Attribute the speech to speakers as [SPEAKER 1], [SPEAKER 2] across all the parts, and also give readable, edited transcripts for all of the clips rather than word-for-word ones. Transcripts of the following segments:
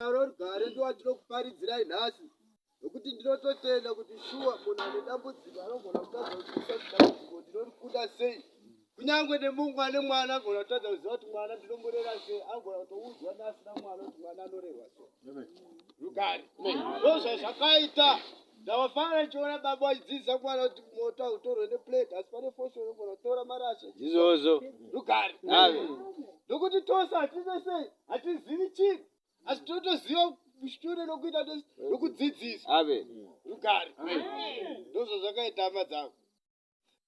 [SPEAKER 1] Rugare ndowandinokuparidzirai nhasi nokuti ndinototenda kuti shuwa munhu ane dambudziko anogona kutadza kuzivisa kuti dambudziko ndinorikunda sei kunyange nemumwe ane mwana anogona kutadza kuziva kuti mwana ndinomurera sei anogona kutoudzwa neasina mwana kuti mwana anorerwa sei rugare ndozvazvakaita ndavafanira ndichiona baba vachidzidzisa mwana kuti moto hautorwe neplate asi pane foshoro unogona kutora marasha
[SPEAKER 2] Izvozvo.
[SPEAKER 1] rugare nokuti tose hatine sei hatizivi chinhu asi totoziva mushure nokuita nokudzidzisa
[SPEAKER 2] Amen.
[SPEAKER 1] Rugare. Ndozvazvakaita hama dzangu.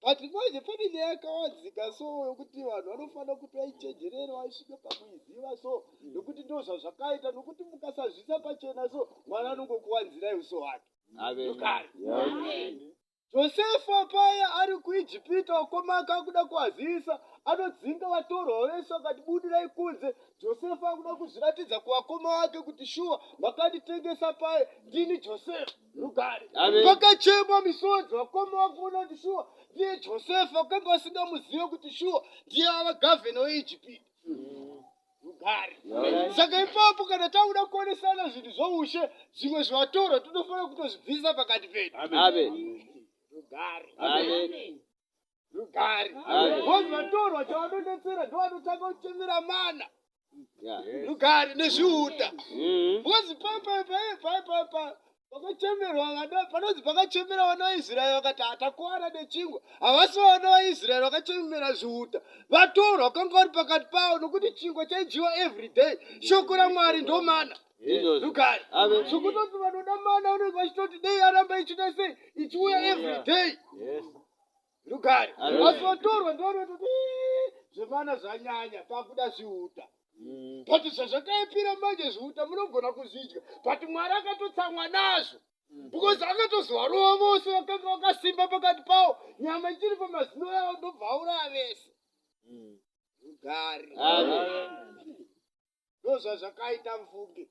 [SPEAKER 1] But manje pane nyaya yakawanzika so yokuti vanhu vanofanira kuti vaichenjerere vaisvike pakuiziva so nokuti ndozvazvakaita nokuti mukasazvisa pachena so mwana anongokuwanzirai uso hwake.
[SPEAKER 2] Amen.
[SPEAKER 1] Rugare.
[SPEAKER 2] Yes.
[SPEAKER 1] Josefa paya ari kuIjipita vakoma ake akuda kuazivisa, anodzinga vatorwa vese akati budirai kunze. Josefa akuda kuzviratidza kuvakoma vake kuti shuwa makanditengesa paye ndini Josefa. Rugare.
[SPEAKER 2] Amen.
[SPEAKER 1] Pakachemwa misodzi vakoma vakuona kuti shuwa ndiye Josefa vakanga vasingamuzive kuti shuwa ndiye ava gavhena weIjipita. Rugare. Saka ipapo kana takuda kuonesana zvinhu zvoushe zvimwe zvivatorwa tinofanira kutozvibvisa pakati pedu.
[SPEAKER 2] Amen.
[SPEAKER 1] Rugare.
[SPEAKER 2] Amen.
[SPEAKER 1] Rugare.
[SPEAKER 2] Amen.
[SPEAKER 1] Because vatorwa chavanonetsera ndovanotanga kuchemera mana.
[SPEAKER 2] Yeah.
[SPEAKER 1] Rugare nezviuta. Because pa pakachemerwa vana panonzi pakachemera vana vaIsraeri vakati hatakuwana nechingwa. Havasi vana vaIsraeri vakachemera zviuta. Vatorwa vakanga vari pakati pavo nokuti chingwa chaidyiwa every day. Shoko raMwari ndomana.
[SPEAKER 2] Izvozvo.
[SPEAKER 1] Rugare.
[SPEAKER 2] Amen.
[SPEAKER 1] Zvokutoti vanoda mana vanenge vachitoti dei aramba ichiita sei ichiuya every day.
[SPEAKER 2] Yes.
[SPEAKER 1] Rugare.
[SPEAKER 2] Amen.
[SPEAKER 1] Asi vatorwa ndovanototi "Ii, zvemana zvanyanya pakuda zviuta. But zvazvakaipira manje zviuta munogona kuzvidya but Mwari akatotsamwa nazvo because akatozovarova vose vakanga vakasimba pakati pavo nyama ichiri pamazino yavo ndobva auraya vese. Rugare.
[SPEAKER 2] Amen.
[SPEAKER 1] Ndozvazvakaita mfunge.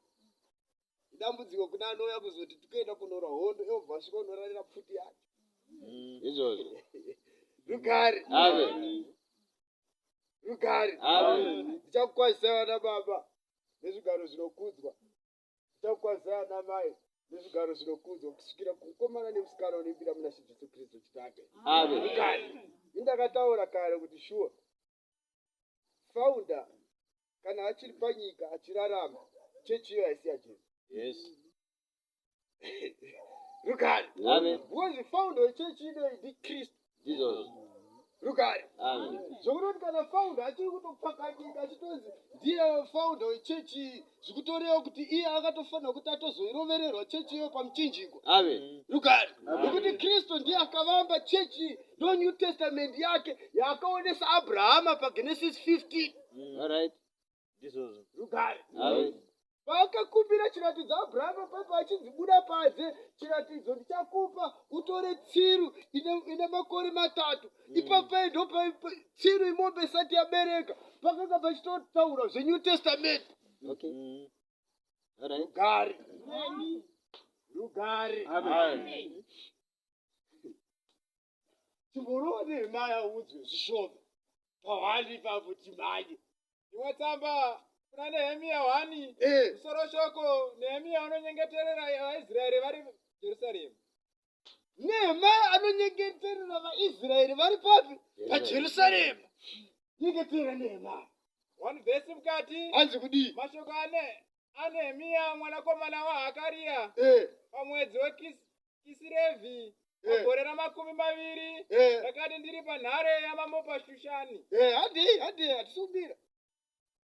[SPEAKER 1] Idambudziko kuna anouya kuzoti tikuenda kunorwa hondo ivo bva vasvika kunorarira pfuti yacho.
[SPEAKER 2] Izvozvo.
[SPEAKER 1] Rugare.
[SPEAKER 2] Amen.
[SPEAKER 1] Rugare.
[SPEAKER 2] Amen.
[SPEAKER 1] Ndichakukwazisai vana baba nezvigaro zvinokudzwa. Ndichakukwazisai ana mai nezvigaro zvinokudzwa kusvikira kumukomana nemusikana unoimbira muna She Jesu Kristu chitake.
[SPEAKER 2] Amen.
[SPEAKER 1] Rugare. Indakataura kare kuti shuwa founder kana achiri panyika achirarama chechi iyo haisi yaJesu.
[SPEAKER 2] Yes.
[SPEAKER 1] Rugare.
[SPEAKER 2] Amen.
[SPEAKER 1] Because founder wechechi inoyi ndiKristu.
[SPEAKER 2] Izvozvo.
[SPEAKER 1] Rugare.
[SPEAKER 2] Amen.
[SPEAKER 1] Zvokutoti kana founder achiri kutopfakanyika achitonzi ndiye founder wechechi iyi zvikutoreva kuti iye akatofanira kuti atozoirovererwa chechi iyo pamuchinjikwa.
[SPEAKER 2] Amen.
[SPEAKER 1] Rugare. Nokuti Kristu ndiye akavamba chechi iyi ndo New Testament yake yaakaonesa Abrahama paGenesis 15.
[SPEAKER 2] All right.
[SPEAKER 3] Ndizvozvo.
[SPEAKER 1] Rugare.
[SPEAKER 2] Amen.
[SPEAKER 1] Paakakumbira chiratidzo Abrahama paipa achinzi buda panze, chiratidzo ndichakupa utore tsiru ine, ine makore matatu. Ipapo ndo tsiru imombe isati yabereka pakanga pachitotaura zveNew Testament.
[SPEAKER 2] Okay. All right.
[SPEAKER 1] Rugare. Rugare.
[SPEAKER 2] Amen.
[SPEAKER 1] Chimborova Nehemaya udzwe zvishoma pahwani ipapo timhanye.
[SPEAKER 4] Imwe tsamba kuna Nehemiya 1
[SPEAKER 1] Eh.
[SPEAKER 4] musoro shoko Nehemiya anonyengeterera vaIsraeri vari Jerusarema.
[SPEAKER 1] Nehemaya anonyengeterera vaIsraeri vari papi? PaJerusarema. Nyengetera Nehemaya.
[SPEAKER 4] 1 vhesi mukati
[SPEAKER 1] Hanzi kudii?
[SPEAKER 4] mashoko ane aNehemiya mwanakomana waHakariya
[SPEAKER 1] Eh.
[SPEAKER 4] pamwedzi weKisirevhi
[SPEAKER 1] Eh.
[SPEAKER 4] pagore ramakumi maviri
[SPEAKER 1] Eh.
[SPEAKER 4] ndakati ndiri panhare yamambo paShushani.
[SPEAKER 1] Eh, handei, handei, hatisi kumira.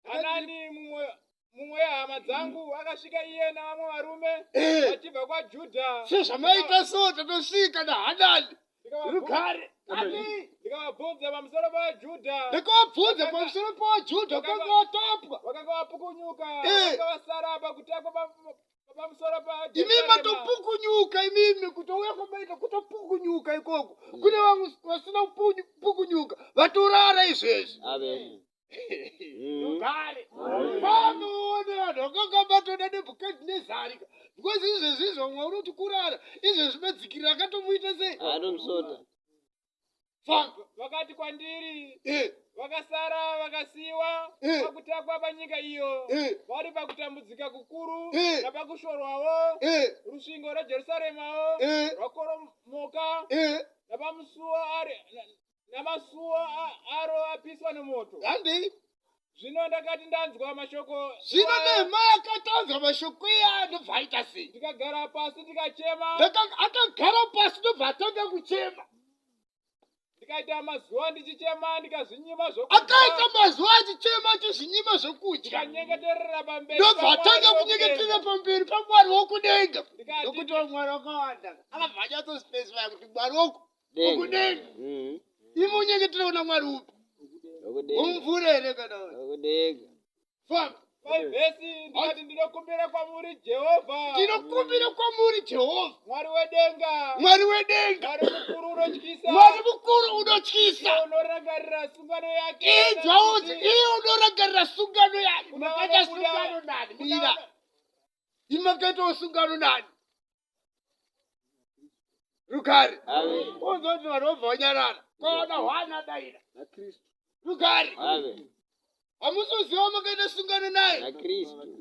[SPEAKER 4] Hanani mumwe mumwe wehama dzangu akasvika iye navamwe varume
[SPEAKER 1] Eh.
[SPEAKER 4] vachibva kwaJudha.
[SPEAKER 1] Sezvamaita so tatosvika naHanani. Rugare. Handei.
[SPEAKER 4] Ndikavabvunza pamusoro paJudha.
[SPEAKER 1] Ndakavabvunza pamusoro paJudha vakanga vatapwa.
[SPEAKER 4] Vakanga vapukunyuka,
[SPEAKER 1] Eh.
[SPEAKER 4] vakanga vasara pakutakwa pamusoro pa
[SPEAKER 1] Imi matopukunyuka imimi kutouya kwamaita kutopukunyuka ikoko. Kune vamwe vasina kupukunyuka vatorara izvezvi.
[SPEAKER 2] Amen.
[SPEAKER 1] Rugare. Panoone vanhu vakanga vatoda Nebhukadhinezari because izvezvi izvo vamwe unoti kurara izvezvi madzikirira akatomuita sei?
[SPEAKER 2] Anomusota.
[SPEAKER 1] Famba.
[SPEAKER 4] Vakati kwandiri,
[SPEAKER 1] Eh,
[SPEAKER 4] vakasara vakasiyiwa
[SPEAKER 1] Eh.
[SPEAKER 4] pakutakwa panyika iyo,
[SPEAKER 1] Eh.
[SPEAKER 4] vari pakutambudzika kukuru
[SPEAKER 1] Eh.
[SPEAKER 4] napakushorwawo,
[SPEAKER 1] eh,
[SPEAKER 4] rusvingo rweJerusaremawo
[SPEAKER 1] Eh.
[SPEAKER 4] rwakoromoka,
[SPEAKER 1] eh.
[SPEAKER 4] napamusuwo ari namasuwo aro apiswa nomoto.
[SPEAKER 1] Handei.
[SPEAKER 4] Zvino ndakati ndanzwa mashoko
[SPEAKER 1] Zvino
[SPEAKER 4] iwaya,
[SPEAKER 1] Nehemaya akatanzwa mashoko iya, ndobva aita sei?
[SPEAKER 4] Ndikagara pasi ndikachema.
[SPEAKER 1] Akagara pasi ndobva atanga kuchema.
[SPEAKER 4] Ndikaita mazuva ndichichema, ndikazvinyima zvokudya.
[SPEAKER 1] Akaita mazuva achichema, achizvinyima zvokudya.
[SPEAKER 4] Ndikanyengeterera pamberi
[SPEAKER 1] Ndobva
[SPEAKER 4] paMwari
[SPEAKER 1] atanga
[SPEAKER 4] wokudenga.
[SPEAKER 1] kunyengeterera pamberi paMwari wokudenga.
[SPEAKER 4] Ndikati,
[SPEAKER 1] Nokuti Mwari wakawanda, akabva anyatsospecifya kuti Mwari wokudenga. Imi unyengetera una Mwari upi?
[SPEAKER 2] Wokudenga.
[SPEAKER 1] Womumvura here kana upi?
[SPEAKER 2] Wokudenga.
[SPEAKER 1] Famba.
[SPEAKER 4] Vhesi, ndikati, ndinokumbira kwamuri Jehovha,
[SPEAKER 1] Ndinokumbira kwamuri Jehovha,
[SPEAKER 4] Mwari wedenga,
[SPEAKER 1] Mwari wedenga,
[SPEAKER 4] Mwari mukuru unotyisa,
[SPEAKER 1] Mwari mukuru unotyisa,
[SPEAKER 4] iye unorangarira sungano yake
[SPEAKER 1] inzwa udzi, iye unorangarira sungano yake.
[SPEAKER 4] Kuna
[SPEAKER 1] Makaita
[SPEAKER 4] vanobuda
[SPEAKER 1] sungano nani? Mira, imi makaitawo sungano nani? Rugare.
[SPEAKER 2] Amen.
[SPEAKER 1] Unzwa kuti vanhu vobva vanyarara kwaona hwana daira. Rugare.
[SPEAKER 2] Amen.
[SPEAKER 1] Hamuzoziva makaita sungano naye.
[SPEAKER 2] NaKristu.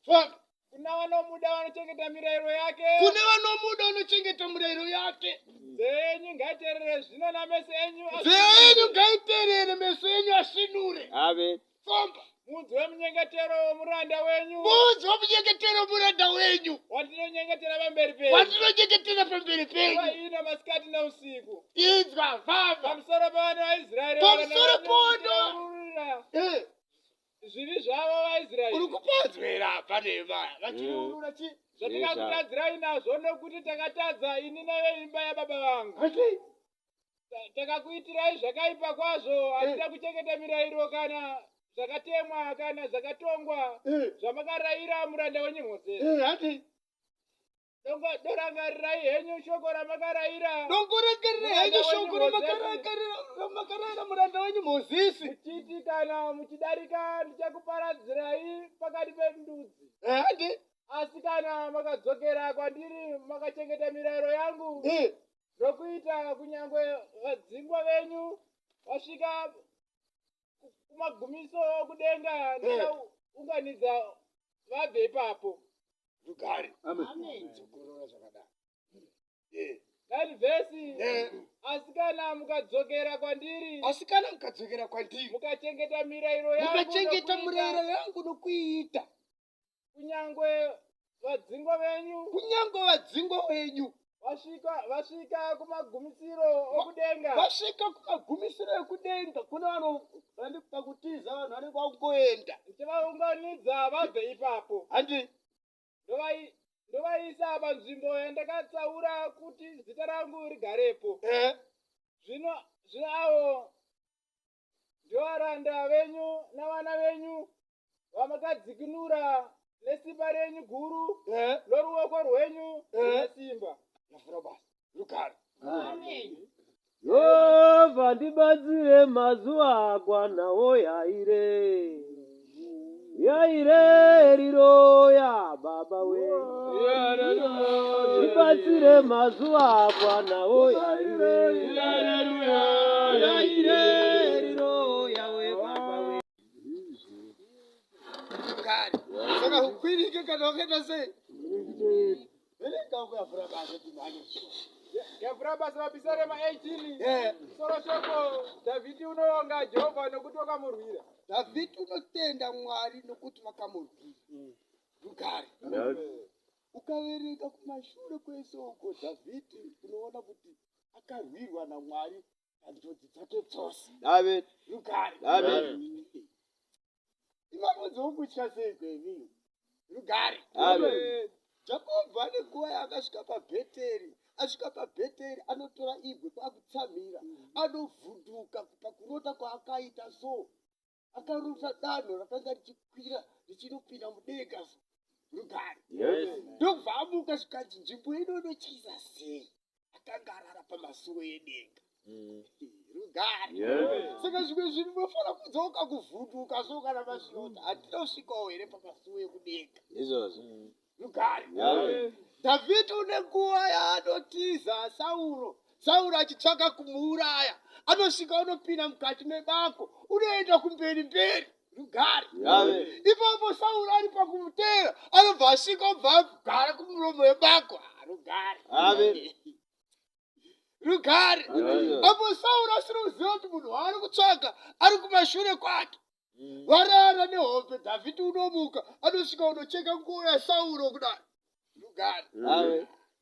[SPEAKER 1] Famba.
[SPEAKER 4] Kuna vanomuda vanochengeta mirayiro yake.
[SPEAKER 1] Kune vanomuda unochengeta murayiro yake.
[SPEAKER 4] Nzeve yenyu ngaiteerere zvino nameso enyu
[SPEAKER 1] Nzeve yenyu ngaiteerere, meso enyu asvinure.
[SPEAKER 2] Amen.
[SPEAKER 1] Famba.
[SPEAKER 4] Munzwe munyengetero womuranda wenyu,
[SPEAKER 1] Munzwe munyengetero muranda wenyu,
[SPEAKER 4] wandinonyengetera pamberi penyu
[SPEAKER 1] wandinonyengetera pamberi
[SPEAKER 4] nguva
[SPEAKER 1] penyu
[SPEAKER 4] ino masikati neusiku,
[SPEAKER 1] Inzwa, famba.
[SPEAKER 4] Pamusoro pavana vaIsraeri
[SPEAKER 1] Pamusoro pono.
[SPEAKER 4] pono zvivi zvavo vaIsraeri.
[SPEAKER 1] Uri kupanzwera apa Nehemaya vachireurura chi?
[SPEAKER 4] Zvatakakutadzirai nazvo, nokuti takatadza, ini naveimba yababa vangu.
[SPEAKER 1] Ati
[SPEAKER 4] Takakuitirai zvakaipa kwazvo. Hatina kuchengeta mirayiro kana zvakatemwa kana zvakatongwa zvamakarayira muranda wenyu Mozisi.
[SPEAKER 1] Ati
[SPEAKER 4] Dorangarirai henyu shoko ramakarayira
[SPEAKER 1] Dongorangarira henyu shoko ramakarayira muranda wenyu Mozisi,
[SPEAKER 4] muchiti, kana muchidarika, ndichakuparadzirai pakati pendudzi.
[SPEAKER 1] Ati
[SPEAKER 4] Asi kana makadzokera kwandiri makachengeta mirayiro yangu nokuita, kunyange vadzingwa venyu vasvika kumagumiso okudenga, ndichaunganidza vabve ipapo.
[SPEAKER 1] Rugare.
[SPEAKER 2] Amen.
[SPEAKER 1] Dzokorora zvakadaro.
[SPEAKER 4] Nine vhesi. Asi kana mukadzokera kwandiri,
[SPEAKER 1] Asi kana mukadzokera kwandiri,
[SPEAKER 4] mukachengeta mirayiro yangu
[SPEAKER 1] mukachengeta
[SPEAKER 4] nokuita,
[SPEAKER 1] murayiro yangu nokuiita,
[SPEAKER 4] kunyange vadzingwa venyu
[SPEAKER 1] kunyange vadzingwa venyu
[SPEAKER 4] vasvika kumagumisiro okudenga,
[SPEAKER 1] vasvika kumagumisiro ekudenga, kuna vanhu vandi pakutiza, vanhu vanenge vakungoenda,
[SPEAKER 4] ndichavaunganidza vabve ipapo,
[SPEAKER 1] handi
[SPEAKER 4] ndovaisa panzvimbo yandakatsaura kuti zita rangu rigarepo. Zvino avo ndovaranda venyu navana venyu vamakadzikinura nesimba renyu guru noruoko rwenyu rune simba.
[SPEAKER 1] Yavhura basa. Rugare.
[SPEAKER 3] Jehovha, ndibatsire mazuva akwanawo, yaire yaire riroya baba we, ndibatsire mazuva akwanawo, yaire yaire riroya we baba we.
[SPEAKER 1] Rugare. Saka ukwirike kana wakaita sei? Verenga ukuyavhura basa, timhanye.
[SPEAKER 4] Yavhura basa, Mapisarema 18. Musoro shoko, Dhavhidhi unoonga Jehovha nokuti wakamurwira.
[SPEAKER 1] Dhavhidhi unotenda Mwari nokuti vakamurwira. Rugare. Ukaverenga kumashure kwese uko, Dhavhidhi unoona kuti akarwirwa naMwari panjodzi dzake dzose.
[SPEAKER 2] Amen.
[SPEAKER 1] Rugare.
[SPEAKER 2] Amen.
[SPEAKER 1] Imamunzi wokutya sei kwenyu? Rugare.
[SPEAKER 2] Amen.
[SPEAKER 1] Jakobho ane nguva yaakasvika paBheteri. Asvika paBheteri, anotora ibwe kwakutsamhira, anovhunduka pakurota kwaakaita. So akarota danho rakanga richikwira richinopinda mudenga. So rugare. Ndobva amuka, zvikanzi, nzvimbo ino inotyisa sei? Akanga arara pamasuo edenga. Rugare. Saka zvimwe zvinhu unofanira kudzoka kuvhunduka. So kana masviota, hatina kusvikawo here pamasuo ekudenga?
[SPEAKER 2] Izvozvo.
[SPEAKER 1] Rugare.
[SPEAKER 2] Amen.
[SPEAKER 1] Dhavhidhi une nguva yaanotiza Sauro. Sauro achitsvaka kumuuraya. Anosvika unopinda mukati mebako, unoenda kumberi mberi. Rugare. Ipapo Sauro ari pakumuteera, anobva asvika obva agara kumuromo webako. Ah, rugare. Rugare. Apo Sauro asiri kuziva kuti munhu waari kutsvaka ari kumashure kwake. Varara nehope, Dhavhidhi unomuka, anosvika unocheka nguo yaSauro kudai. Rugare.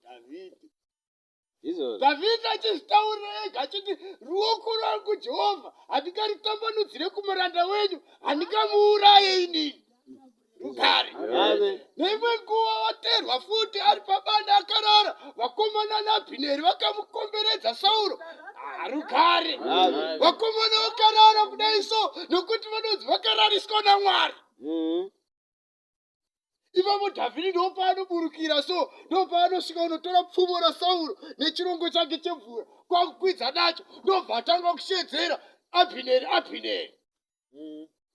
[SPEAKER 1] Dhavhidhi. Dhavhidhi achizvitaurira ega achiti, Ruoko rwangu Jehovha handingaritambanudzire kumuranda wenyu, handingamuuraye inini. Rugare. Neimwe nguva waterwa futi ari pabanda akarara, vakomana naAbhineri vakamukomberedza Sauro. Ah, rugare. Vakomana vakarara kudai so nokuti vanonzi vakarariswa naMwari. Ipapo Dhavhidhi ndopaanoburukira so, ndopaanosvika unotora pfumo raSauro nechirongo chake chemvura kwakukwidza nacho, ndobva atanga kushedzera Abhineri, Abhineri.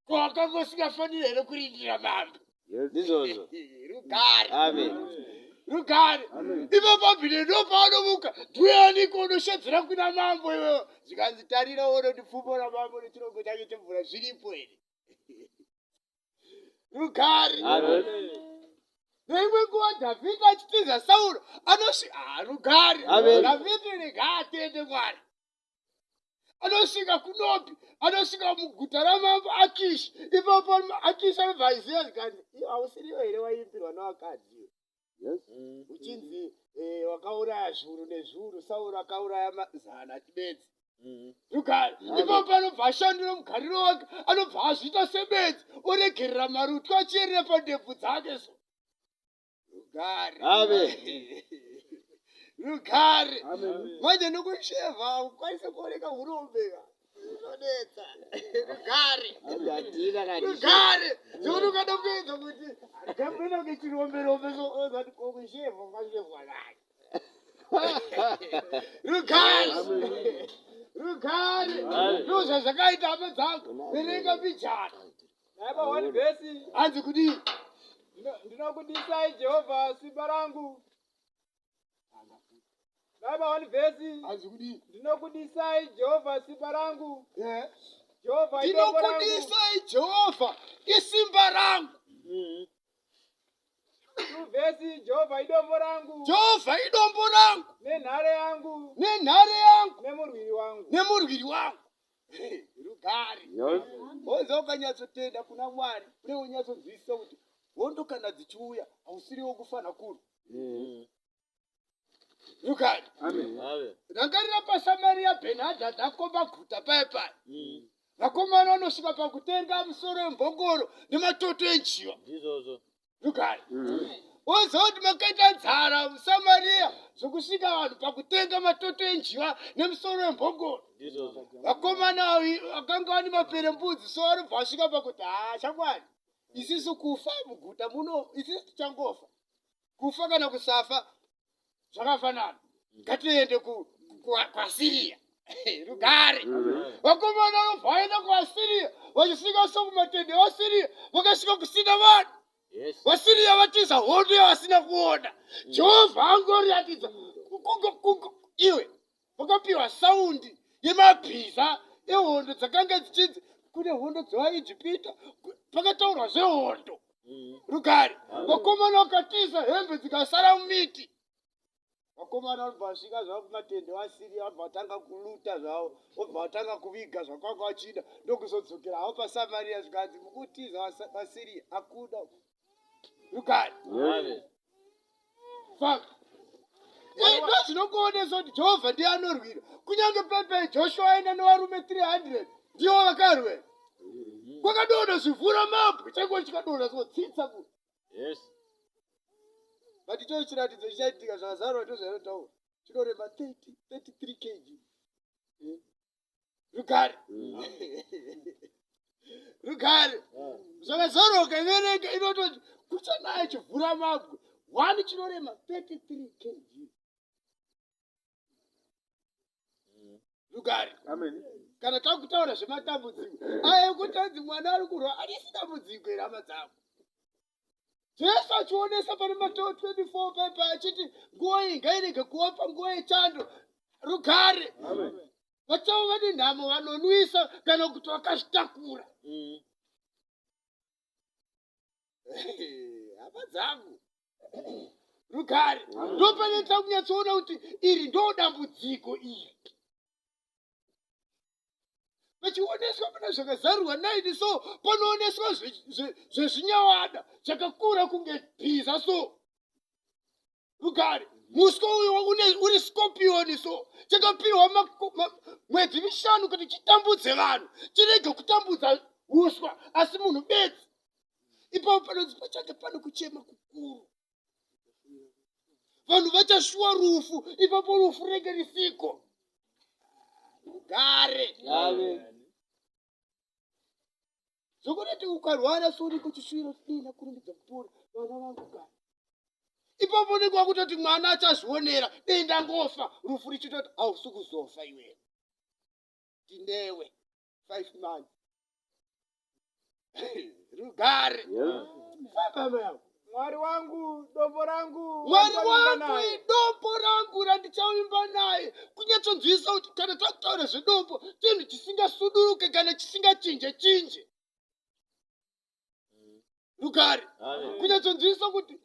[SPEAKER 1] Ko akanga usingafaniri here kurindira mambo?
[SPEAKER 2] Ndizvozvo.
[SPEAKER 1] Rugare.
[SPEAKER 2] Amen.
[SPEAKER 1] Rugare. Ipapo Abhineri ndopaanomuka, ndianiko unoshedzera kuna mambo iwewe? Zvikanzi tarira uone kuti pfumo ramambo nechirongo chake chemvura zviripo here? Rugare. Neimwe nguva Dhavhidhi achitiza Sauro anosvika ah, rugare. Dhavhidhi rega atende Mwari. Anosvika kuNobhi, anosvika muguta ramambo Akishi. Ipapo Akishi anobva aziva zvikanzi, iwe hausiriwe here waiimbirwa nevakadzi?
[SPEAKER 2] Yes.
[SPEAKER 1] Uchinzi eh, wakauraya zviuru nezviuru, Sauro akauraya mazana bedzi. Rugare. Ipapo anobva ashandura mugariro wake, anobva azviita sebenzi, oregerera marutwa achiyerera pandebvu dzake so. Rugare.
[SPEAKER 2] Amen.
[SPEAKER 1] Rugare. Manje nokushevha haukwanise kuoneka hurombe ka. Zvinonetsa. Rugare. Rugare. Zvekuti ukada kuedza kuti gambena kunge chirombe rombe so ozati ko kushevha kwashevhwa nani. Rugare. Rugare. Ndozvazvakaita hama dzangu. Verenga mbijana.
[SPEAKER 4] Naipa one vhesi.
[SPEAKER 1] Hanzi kudii?
[SPEAKER 4] Ndinokudisai Jehovha simba rangu. Naipa one vhesi.
[SPEAKER 1] Hanzi kudii?
[SPEAKER 4] Ndinokudisai Jehovha simba rangu.
[SPEAKER 1] Eh.
[SPEAKER 4] Jehovha idombo rangu.
[SPEAKER 1] Ndinokudisai Jehovha isimba rangu.
[SPEAKER 4] Two vhesi Jehovha idombo rangu.
[SPEAKER 1] Jehovha idombo rangu.
[SPEAKER 4] Nenhare yangu.
[SPEAKER 1] Nenhare yangu.
[SPEAKER 4] Nemurwiri wangu.
[SPEAKER 1] Nemurwiri wangu. Rugare. Woza ukanyatsotenda kuna Mwari, une unyatsonzwisisa kuti hondo kana dzichiuya hausiri wokufana kurwa. Rugare.
[SPEAKER 2] Amen.
[SPEAKER 1] Rangarira paSamaria Bhenhadhadhi akomba guta paya paya. Vakomana vanosvika pakutenga musoro wembongoro nematoto enjiva.
[SPEAKER 2] Ndizvozvo.
[SPEAKER 1] Rugare. Woziva kuti makaita nzara muSamaria zvokusvika vanhu pakutenga matoto enjiva nemusoro wembongoro.
[SPEAKER 2] Ndizvozvo.
[SPEAKER 1] Vakomana vakanga vane maperembudzi so vanobva vasvika pakuti haa shamwari isisu kufa muguta muno isisu tichangofa. Kufa kana kusafa zvakafanana. Ngatiende kuAsiria. Rugare. Vakomana vanobva vaenda kuAsiria vachisvika so kumatende eAsiria vakasvika kusina vanhu.
[SPEAKER 2] Yes.
[SPEAKER 1] VaSiria vatiza hondo yavasina kuona. Jehovha angoriratidza iwe vakapiwa saundi yemabhiza ehondo dzakanga dzichinzi kune hondo dzevaIjipita pakataurwa zvehondo. Rugare. Vakomana vakatiza hembe dzikasara mumiti. Vakomana vanobva vasvika zvavo kumatende vaSiria vabva vatanga kuluta zvavo vobva vatanga kuviga zvakwanga vachida ndokuzodzokera havo paSamaria zvikanzi mukutiza vaSiria hakuna rugare.
[SPEAKER 2] Amen.
[SPEAKER 1] Famba. Ndozvinokuonesa kuti Jehovha ndiye anorwira. Kunyange pepe Joshua aenda nevarume 300 ndivo vakarwira. Kwakadonha zvivhura mabwe chaiko chikadonha zvinotsitsa ku.
[SPEAKER 2] Yes.
[SPEAKER 1] But icho chiratidzo chichaitika zvakazarwa ndozvainotaura. Chinorema 30 33 kg. Rugare. Rugare. Zvakazarwa ukaverenga inototi kuchanaya chivhura mabwe. One chinorema 33 kg. Rugare.
[SPEAKER 4] Amen.
[SPEAKER 1] Kana takutaura zvematambudziko aya ekuti anzi mwana ari kurwa arisi dambudziko here hama dzangu. Jesu achionesa pane Mateo 24 pepa achiti nguva iyi ngairege kuva panguva yechando. Rugare. Vachava vane nhamo vanonwisa kana kuti vakazvitakura. Hama dzangu, rugare. Ndopanoita kunyatsoona kuti iri ndo dambudziko iri. Pachioneswa pana zvakazarurwa naini so panooneswa zvezvinyawada zvakakura kunge bhiza so. Rugare. Muswe uyu uri scorpion so chakapiwa mwedzi mishanu kuti chitambudze vanhu, chirege kutambudza uswa asi munhu bedzi. Ipapo panonzi pachange pane kuchema kukuru, vanhu vachashuwa rufu, ipapo rufu rinenge risiko. Rugare. Zvokutoti ukarwara so unenge uchishuwira kuti dei ndakurumidza kupora vana vangu kani. Ipapo unenge wakutoti mwana achazvionera, dei ndangofa, rufu richitoti hausi kuzofa iwewe, ndinewe 5 months. Rugare. Famba hama yangu.
[SPEAKER 4] Mwari wangu, dombo rangu,
[SPEAKER 1] Mwari
[SPEAKER 4] wandichaimba
[SPEAKER 1] wangu,
[SPEAKER 4] naye.
[SPEAKER 1] idombo rangu randichaimba naye. Kunyatsonzwisa kuti kana takutaura zvedombo, chinhu chisingasuduruke kana chisingachinje chinje. Rugare. Kunyatsonzwisa kuti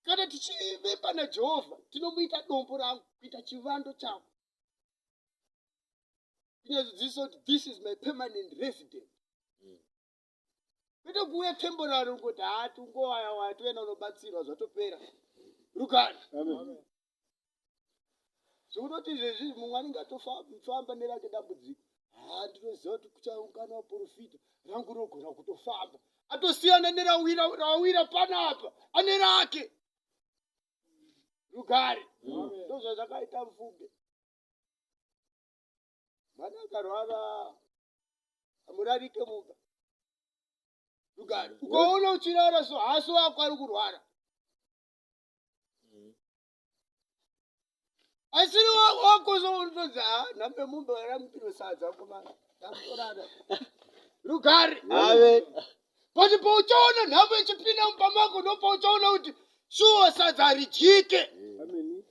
[SPEAKER 1] kana tichivimba naJehovha, tinomuita dombo rangu, kuita chivando changu. Kunyatsonzwisa kuti this is my permanent resident. Kwete kuuya temporary ungoti haa tungowaya waya toenda unobatsirwa zvatopera. Rugare. Zvekutoti izvezvi mumwe anenge atofamba nerake dambudziko, haa ndinoziva kuti kuchaungana vaprofita, rangu rinogona kutofamba. Atosiyana nerawira rawira panapa, ane rake. Rugare. Ndozvazvakaita mfunge. Mwana akarwara amurarike mumba. Rugare. Ukaona uchirara so haasi wako ari kurwara. Asiri wako so unotonzi ha nhambe mumba ramupiro sadza komana. Ndakutorara. Rugare.
[SPEAKER 3] Amen.
[SPEAKER 1] But pauchaona nhambo ichipinda mumba mako ndopauchaona kuti shuwa sadza haridyike.
[SPEAKER 3] Amen.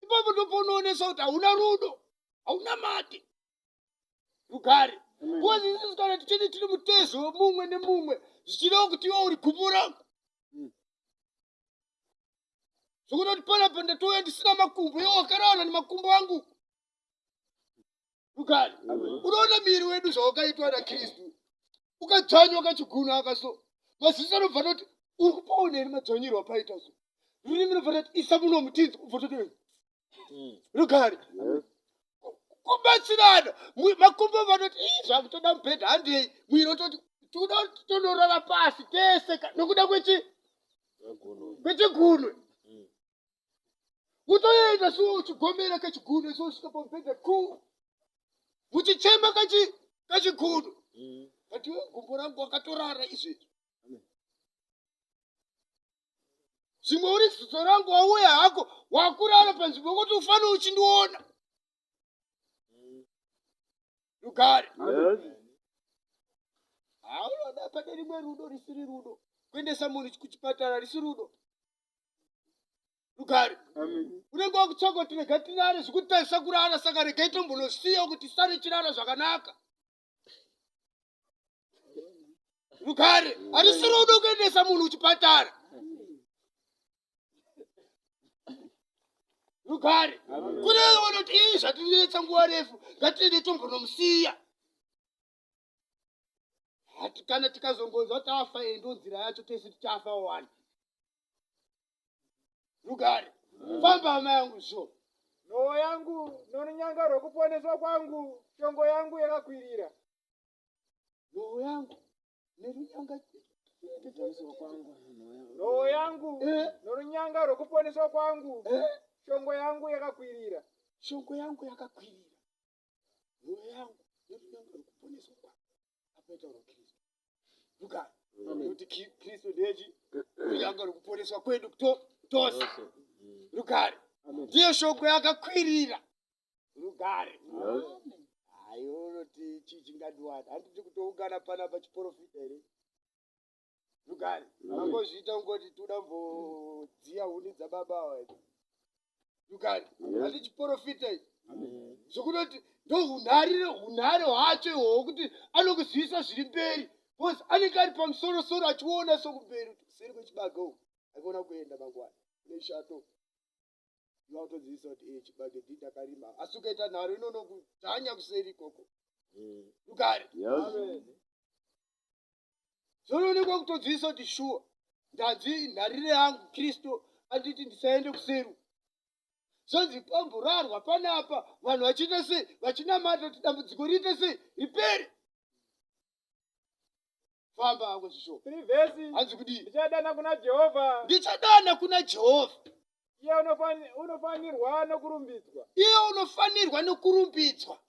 [SPEAKER 1] Ipapo ndopaunoonesa kuti hauna rudo, hauna mate. Rugare. Because isusu kana tichiti tiri mutezo wemumwe nemumwe, zvichireva kuti iwe uri gumbo rangu. Zvokutoti panapa ndatouya ndisina makumbo, iwe wakarara nemakumbo angu. Rugare. Unoona muviri wedu zvawakaitwa naKristu. Ukadzvanywa kachigunu aka so, maziso anobva atoti uri kupaona here madzvanyirwo apaita so. Rurimi runobva rati isa muno mutinzi, ubva toti rugare. Kubatsirana. Makumbo vanoti ii zvakutoda mubhedha handei, mwiri ototi tikuda kuti tonorara pasi tese nokuda kwechigunwe. Utoenda so uchigomera kachigunwe so usvika pamubhedha ku muchichema kachigunwe. But iwe gumbo rangu wakatorara izvezvi. Zvimwe uri ziso rangu wauya hako wakurara panzvimbo yekuti ufane uchindiona. Rugare. Haunoda pane rimwe rudo risiri rudo. Kuendesa munhu kuchipatara risi rudo. Rugare. Unenge wakutsvaka kuti rega tirare zvikutarisa kurara, saka regai tombonosiya kuti tisare chirara zvakanaka. Rugare. Harisi rudo kuendesa munhu kuchipatara. Rugare. Kune vanoti ii zvatinetsa nguva refu, ngatiende tombonomusiya. Hati kana tikazongonzwa tafa, iyi ndo nzira yacho, tese tichafa wani. Rugare. Famba hama yangu zvo.
[SPEAKER 4] Nhoo yangu norunyanga rwokuponeswa kwangu, shongo yangu yakakwirira.
[SPEAKER 1] Nhoo yangu nerunyanga
[SPEAKER 4] Nhoo yangu norunyanga rwokuponeswa kwangu, shongo yangu yakakwirira.
[SPEAKER 1] Shongo yangu yakakwirira. Nhoo yangu nerunyanga rwokuponeswa kwangu. Apaita rwaKristu. Rugare. Nekuti Kristu ndechi runyanga rwokuponeswa kwedu tose. Rugare. Ndiyo shoko yakakwirira. Rugare. Hayi unoti chii chingandiwana? Handiti kutoungana panapa chiprofita here? Rugare. Mangozviita ungoti toda mbodziya huni dzababa ava here? Rugare. Hati chiporofita ichi. Zvokutoti ndohunharire hunhare hwacho ihwohwo kuti anokuzivisa zviri mberi because anenge ari pamusoro soro achiona sokumberi kuti kuseri kwechibage uku aikona kuenda mangwana kune shato. Iwe autozivisa kuti eh chibage ndii ndakarima asi ukaita nharo inonokudhanya kuseri ikoko. Rugare. Zvinoonekwa kutodzivisa kuti shuwa ndanzi nharire yangu Kristu anditi ndisaende kuseru. Zvonzi pamborarwa panapa vanhu vachiita sei vachinamata kuti dambudziko riite sei ripere. Famba hako zvisho.
[SPEAKER 4] 3 vhesi.
[SPEAKER 1] Hanzi kudii?
[SPEAKER 4] Ndichadana kuna Jehovha.
[SPEAKER 1] Ndichadana kuna Jehovha.
[SPEAKER 4] Iye unofanirwa nokurumbidzwa.
[SPEAKER 1] Iye unofanirwa nokurumbidzwa.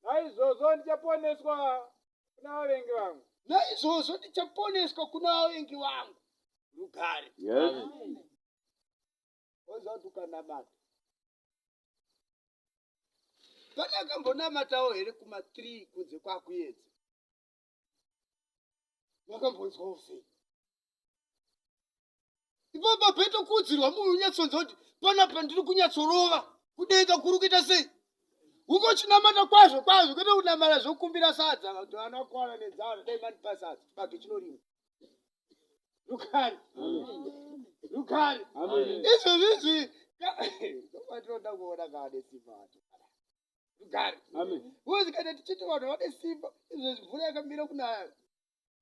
[SPEAKER 4] Naizvozvo ndichaponeswa kuna vavengi vangu.
[SPEAKER 1] Naizvozvo ndichaponeswa kuna vavengi vangu. Rugare.
[SPEAKER 2] Yes.
[SPEAKER 1] Oziva kuti ukanamata. Pane akambonamatawo here kuma 3 kunze kwakuedza? Makambonzwawo sei? Ipapa paitokuudzirwa munhu unyatsonzwa kuti panapa ndiri kunyatsorova kudenga kuri kuita sei uko chinamata kwazvo kwazvo kwete kunamata zvokumbira sadza kuti vana vakwana nenzara dai mandipa sadza chibage chinorimwa rugare rugare izvozvi izvi ndokwatinoda kuona kaane simba acho rugare because kana tichiti vanhu vane simba izvezvi mvura yakamira kunaya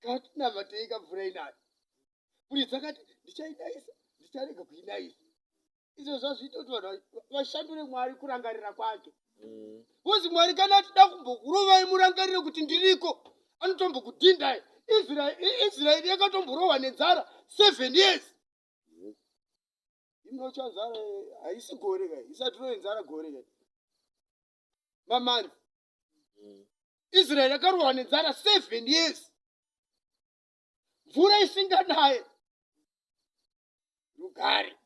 [SPEAKER 1] Ngatinamatei kamvura inayo. Kuri dzakati ndichainaisa, ndicharega kuinaisa. Izvo zvazviita kuti vanhu vashandure Mwari kurangarira kwake. Because Mwari kana atida kumbokurovai murangarire kuti ndiriko, anotombokudhindai. Israeri yakatomborohwa nenzara 7 years. Inocha nzara haisi gore kai, isati rove nzara gore kai. Mamanzi. Israeri yakarohwa nenzara 7 years. Mvura isinganaye. Rugare.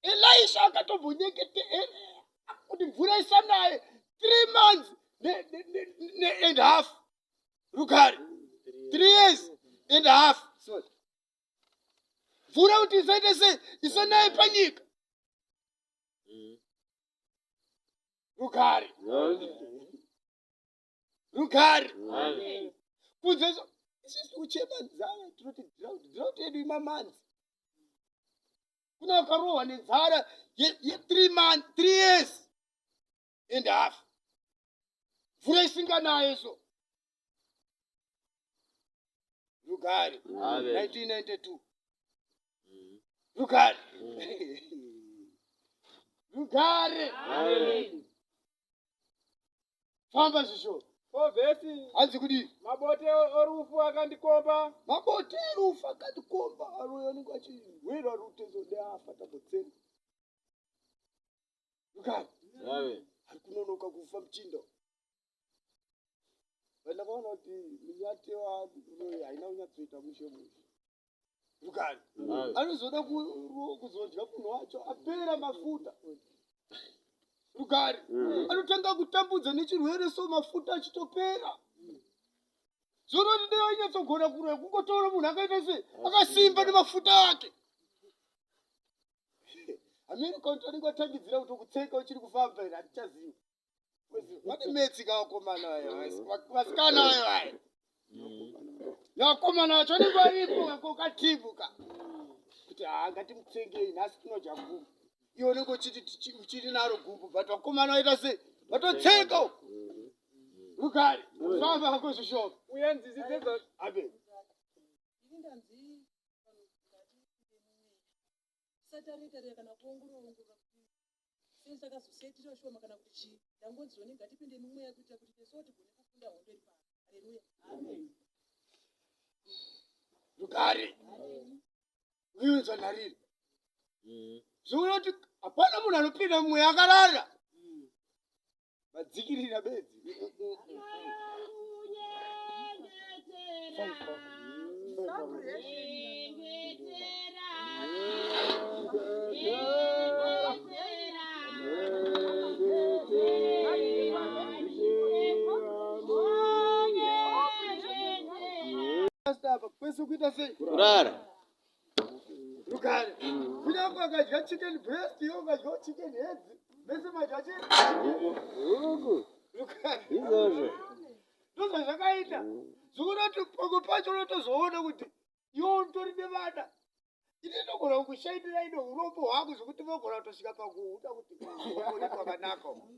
[SPEAKER 1] Elisha akatombonyekete kuti mvura isanaye 3 months ne, ne, ne, ne and half. Rugare. 3 years and a half. Sorry. Mvura kuti isaite sei isanaye panyika. Rugare. Rugare. Kunze isusu kuchema nzara tinoti drought drought yedu imamanzi. Kuna vakarohwa nenzara ye, ye 3 months, 3 years and half. Mvura isinganaye so. Rugare. 1992. Rugare. Rugare. Famba zvisho.
[SPEAKER 4] O vhesi.
[SPEAKER 1] Hanzi kudii?
[SPEAKER 4] Mabote orufu akandikomba.
[SPEAKER 1] Mabote erufu akandikomba. Aroyo anenge achihwera rutezo deafa tambotsenga. Rugare. Ari kunonoka kufa muchinda. Ndakaona kuti minyate waroyi haina kunyatsoita mushe mushe. Rugare. Anozoda kuzodya munhu wacho apera mafuta. Rugare. Anotanga kutambudza nechirwere so mafuta achitopera. Zvonoti dai ainyatsogona kuroya kungotora munhu akaita sei akasimba nemafuta ake. America anenge atangidzira kutokutsenga uchiri kufamba here handichazivi. Vane metsi ka vakomana vayo vasikana vayo vayo. Vakomana vacho vanenge varipo kako katimu ka. Kuti haa ngatimutsengei nhasi tinodya gumbu. Iwe unenge uchiti uchiri naro gumbu but vakomana vaita sei? Vatotsenga uko. Rugare. Famba hako zvishoma.
[SPEAKER 4] Uye nzizi dzedzo.
[SPEAKER 1] Amen.
[SPEAKER 5] Ini ndanzi vanhu ngatipinde mumweya tisataritarira kana kuongorora ongorora kuti sei takazosetira shoma kana kuti chii ndangonzi zvoni ngatipinde mumweya kuitira kuti nesuwo tigone kukunda hondo iri pano haleluya amen
[SPEAKER 1] Rugare. Uinzwa nharire. Zvokuti hapana munhu anopinda mumweya akarara. Vadzikirira bedzi. Apa kwese kuita sei?
[SPEAKER 2] Kurara.
[SPEAKER 1] Rugare. Kunyange akadya chicken breast, iwe ukadyawo chicken heads, mese madya chi
[SPEAKER 2] Huku.
[SPEAKER 1] Rugare.
[SPEAKER 2] Izvozvo.
[SPEAKER 1] Ndozvazvakaita. Zvokunoti pamwe pacho unotozoona kuti iwe utori nevana. Ini ndinogona kukushainira ine urombo hwangu zvekuti vogona kutosvika pakuhuda kuti uri kwakanaka uku.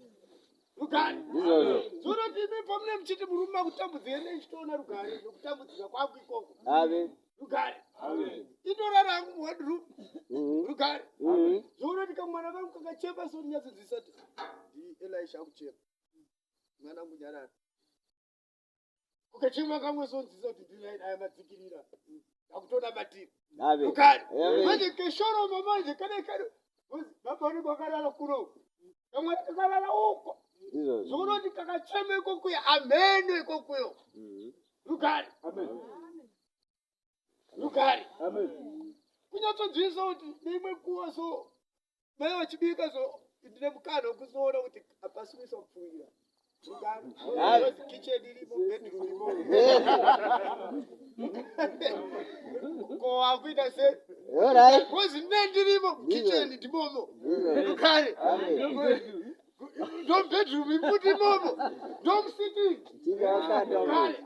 [SPEAKER 1] Rugare.
[SPEAKER 2] Ndizvozvo.
[SPEAKER 1] Zvokunoti imi pamune muchiti murume akutambudzike nechitoona rugare nekutambudzika kwangu ikoko.
[SPEAKER 2] Amen.
[SPEAKER 1] Rugare. Inorara hangu muone room. Rugare. Zvokunoti kamwana kangu kakachema so ndinyatsodzidzisa kuti ndi Elisha akuchema. Mwana wangu nyarara. Ukachema kamwe sonzisa kuti ndinayi aya madzikirira. Akutonamatira.
[SPEAKER 2] Amen.
[SPEAKER 1] Rugare.
[SPEAKER 2] Amen.
[SPEAKER 1] Manje keshoroma manje kane kane. Baba vanenge vakarara kuno. Kamwana kakarara uko.
[SPEAKER 2] Ndizvozvo.
[SPEAKER 1] Zvokunoti kakachema ikokuya ameno ikokuyo. Rugare. Rugare. Kunyatsonzwisa kuti neimwe nguva so mai vachibika so ndine mukana wekuzoona kuti hapasi kuiswa mupfuwira. Rugare. Kitchen irimo, bedroom imomo. Ko wakuita sei?
[SPEAKER 2] All right.
[SPEAKER 1] Because ndine ndirimo kitchen ndimomo.
[SPEAKER 2] Ndizvozvo.
[SPEAKER 1] Rugare.
[SPEAKER 2] Amen.
[SPEAKER 1] Ndo bedroom ifuti imomo. Ndo sitting.
[SPEAKER 2] Chingakanda.
[SPEAKER 1] Rugare.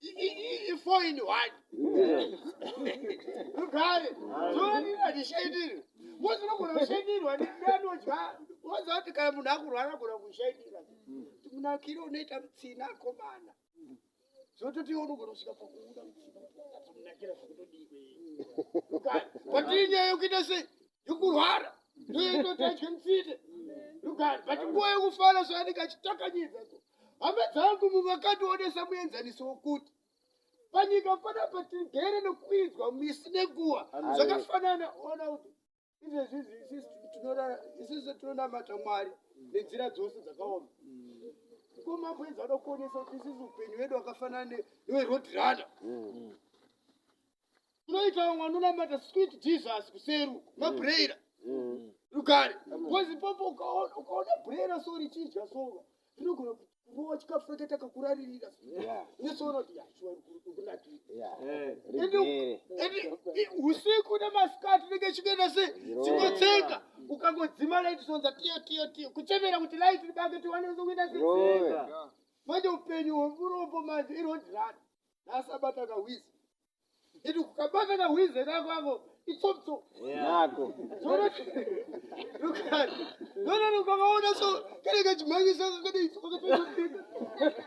[SPEAKER 1] I-four in one.
[SPEAKER 2] Ndizvozvo.
[SPEAKER 1] Rugare. Zvoonira ndishaindirwe. Mozi unogona kushaindirwa ndianodya. Woziva kuti kana munhu akurwara agona kushaindirwa. Munakiro unoita mutsina akomana. Zvototi iwe unogona kusvika pakuuda mutsina. Munakira zvekutodii. Rugare. But inyaya yekuita sei? Yekurwara. Ndoyoitoti adye mutsine. Rugare. But nguva yekufara so anenge achitakanyidza so. Hama dzangu mumwe akandionesa muenzaniso wokuti panyika panapa tigere nekuidzwa misi nenguva zvakafanana. Ona kuti izvezvizvi isusu tinonamata Mwari nenzira dzose dzakaoma. Komamboedza vada kuonesa kuti isusu upenyu hwedu hwakafanana neweroadrunner. Kunoita vamwe vanonamata Sweet Jesus kuseru mabhureira. Rugare. Because ipopo ukaona bhureira so richidya so, rinogona kurova chikafu rakaita kakuraririra. Unosoona kuti yashuwa kunakira.
[SPEAKER 2] Rigere.
[SPEAKER 1] Usiku nemasikati rinenge chikuenda sei? Chingotsenga. Ukangodzima light, sonza tiyo tiyo tiyo kuchemera kuti light ribange tiwane kuenda sei.
[SPEAKER 2] Rove.
[SPEAKER 1] Manje upenyu hwemurombo manje iroadrunner. Nhasi abata kahwizi, iti kukabata kahwizi kako ako itsopso.
[SPEAKER 2] Nako.
[SPEAKER 1] Nononi ukakaona so kanenge kachimhanyisa kakadai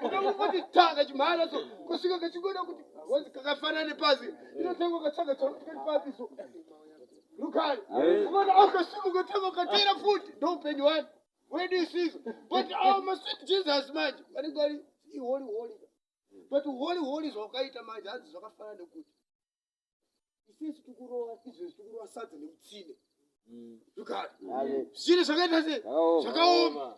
[SPEAKER 1] kakangoti ta kachimhanya so kusvika kachingoda kuti wanzi kakafanana nepasi inotanga katsvaga chauri pasi so. Rugare. Ukaona akasimuka tanga kateera futi. Ndo upenyu hwani wedu isisu. But our masweet Jesus manje vanenge vari iholy holy. But holy holy zvawakaita manje hanzi zvakafanana nekuti isisu tikurova izvezvi, tikurova sadza nemutsine. Rugare.
[SPEAKER 2] Amen.
[SPEAKER 1] Zvinhu zvakaita sei?
[SPEAKER 2] Zvakaoma.
[SPEAKER 1] Zvakaoma.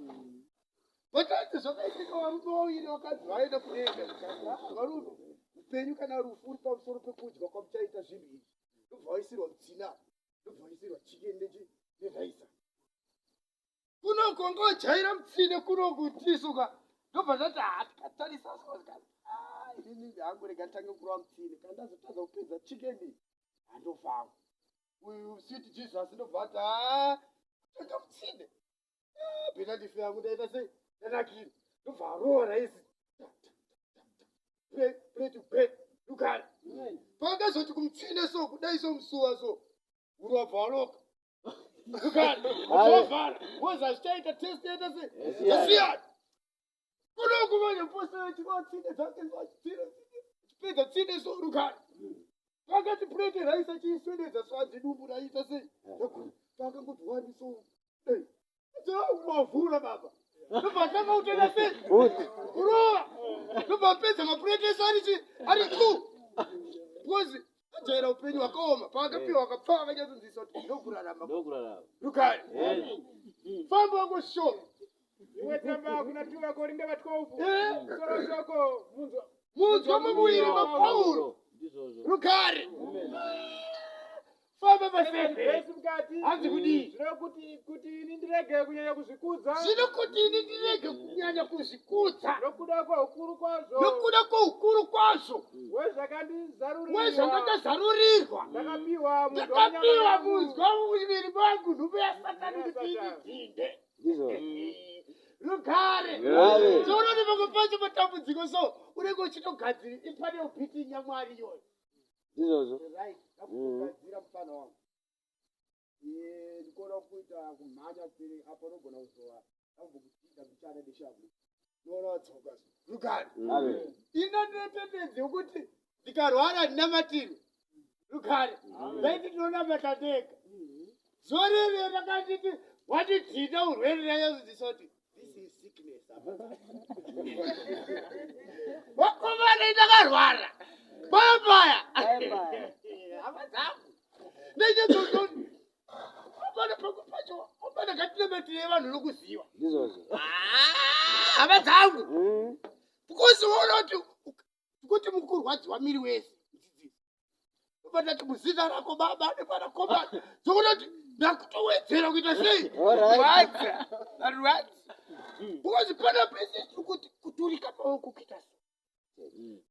[SPEAKER 1] But hanzi zvakaitika, varume vaviri vakadzi vaenda kudenga. Zvikanzi, "Ah, varume, upenyu kana rufu uri pamusoro pekudya kwamuchaita zvinhu izvi." Ndobva vaisirwa mutsina, ndobva vaisirwa chicken neraisa. Kunoku wanga wajaira mutsine, kunoku tisuka. Ndobva ndati, ha, tikatarisa so, zvikati, "Ah, inini hangu rega nditange kurova mutsine. Kana ndazotadza kupedza chicken, handofangu." Uyu Sweet Jesus ndobva ati, ha, kutanga mutsine better ndife yangu ndaita sei, ndanakira. Ndobva arova raisi plate gwe. Rugare. Paakazoti kumutsine so kudai so musuwa so uri wabva waloka. Rugare. Wavhara woza zvichaita taste yaita sei? Yasiyana. Kunoku manje posera chikwa tsine dzake chipedza tsine so. Rugare. Pakati plate raisa chiiswededza so hanzi dumbu raita sei? Pakangoti wani so mavhura baba, ndobva tanga kutoita sei? Kurova. Ndobva apedza mapureti ese ari ari two, because ajaira upenyu hwakaoma. Paakapiwa akapfa akanyatsonzwisa kuti ndokurarama.
[SPEAKER 3] Ndokurarama.
[SPEAKER 1] Rugare. Famba wako sho.
[SPEAKER 4] Imwe tsamba kuna 2 vaKorinde va 12. Musoro shoko munzwa.
[SPEAKER 1] Munzwa mumuviri maPauro.
[SPEAKER 3] Ndizvozvo.
[SPEAKER 1] Rugare. Famba paseve.
[SPEAKER 4] Vhesi mukati.
[SPEAKER 1] Hanzi kudii?
[SPEAKER 4] Zvino kuti kuti ini ndirege kunyanya kuzvikudza.
[SPEAKER 1] Zvino kuti ini ndirege kunyanya kuzvikudza.
[SPEAKER 4] Nokuda kweukuru kwazvo.
[SPEAKER 1] Nokuda kweukuru kwazvo.
[SPEAKER 4] Wezvakandizarurirwa.
[SPEAKER 1] Wezvandakazarurirwa.
[SPEAKER 4] Ndakapiwa munzwa
[SPEAKER 1] Ndakapiwa munzwa muviri wangu nhume yaSatani kuti indidhinde.
[SPEAKER 2] Ndizvo.
[SPEAKER 1] Rugare.
[SPEAKER 2] Rugare.
[SPEAKER 1] Zvoona pamwe pacho matambudziko so unenge uchitogadzira ipane ubhiti nyamwari iyoyo.
[SPEAKER 2] Ndizvozvo.
[SPEAKER 1] Right. Ndakugadzira mufana wangu. Eh, ndikona kuita kumhanya tsiri apo unogona kuzowa. Ndakubvukutida mbichana deshavu. Unoona wadzoka. Rugare.
[SPEAKER 2] Amen.
[SPEAKER 1] Ino ndine yokuti ndikarwara ndinamatirwe. Rugare. Ndaiti ndinonamata ndega. Zuva riri rakanditi wandidhinda urwere ndanyatsodzisa kuti this is sickness. Vakomana ndakarwara. Paya paya. Hama dzangu. Ndanyatsodzoti apana pamwe pacho apana ngatinamatire vanhu nokuziva.
[SPEAKER 2] Ndizvozvo.
[SPEAKER 1] Hama dzangu. Because unoona kuti kuti mukurwadziwa miri wese mudzidzisi. Ubatati muzita rako baba nemwanakomana. Zvokuti kuti ndakutowedzera kuita sei?
[SPEAKER 2] Alright.
[SPEAKER 1] Rwadza. Rwadza. Because pana pese tiri kuti kuturika maoko kuita so.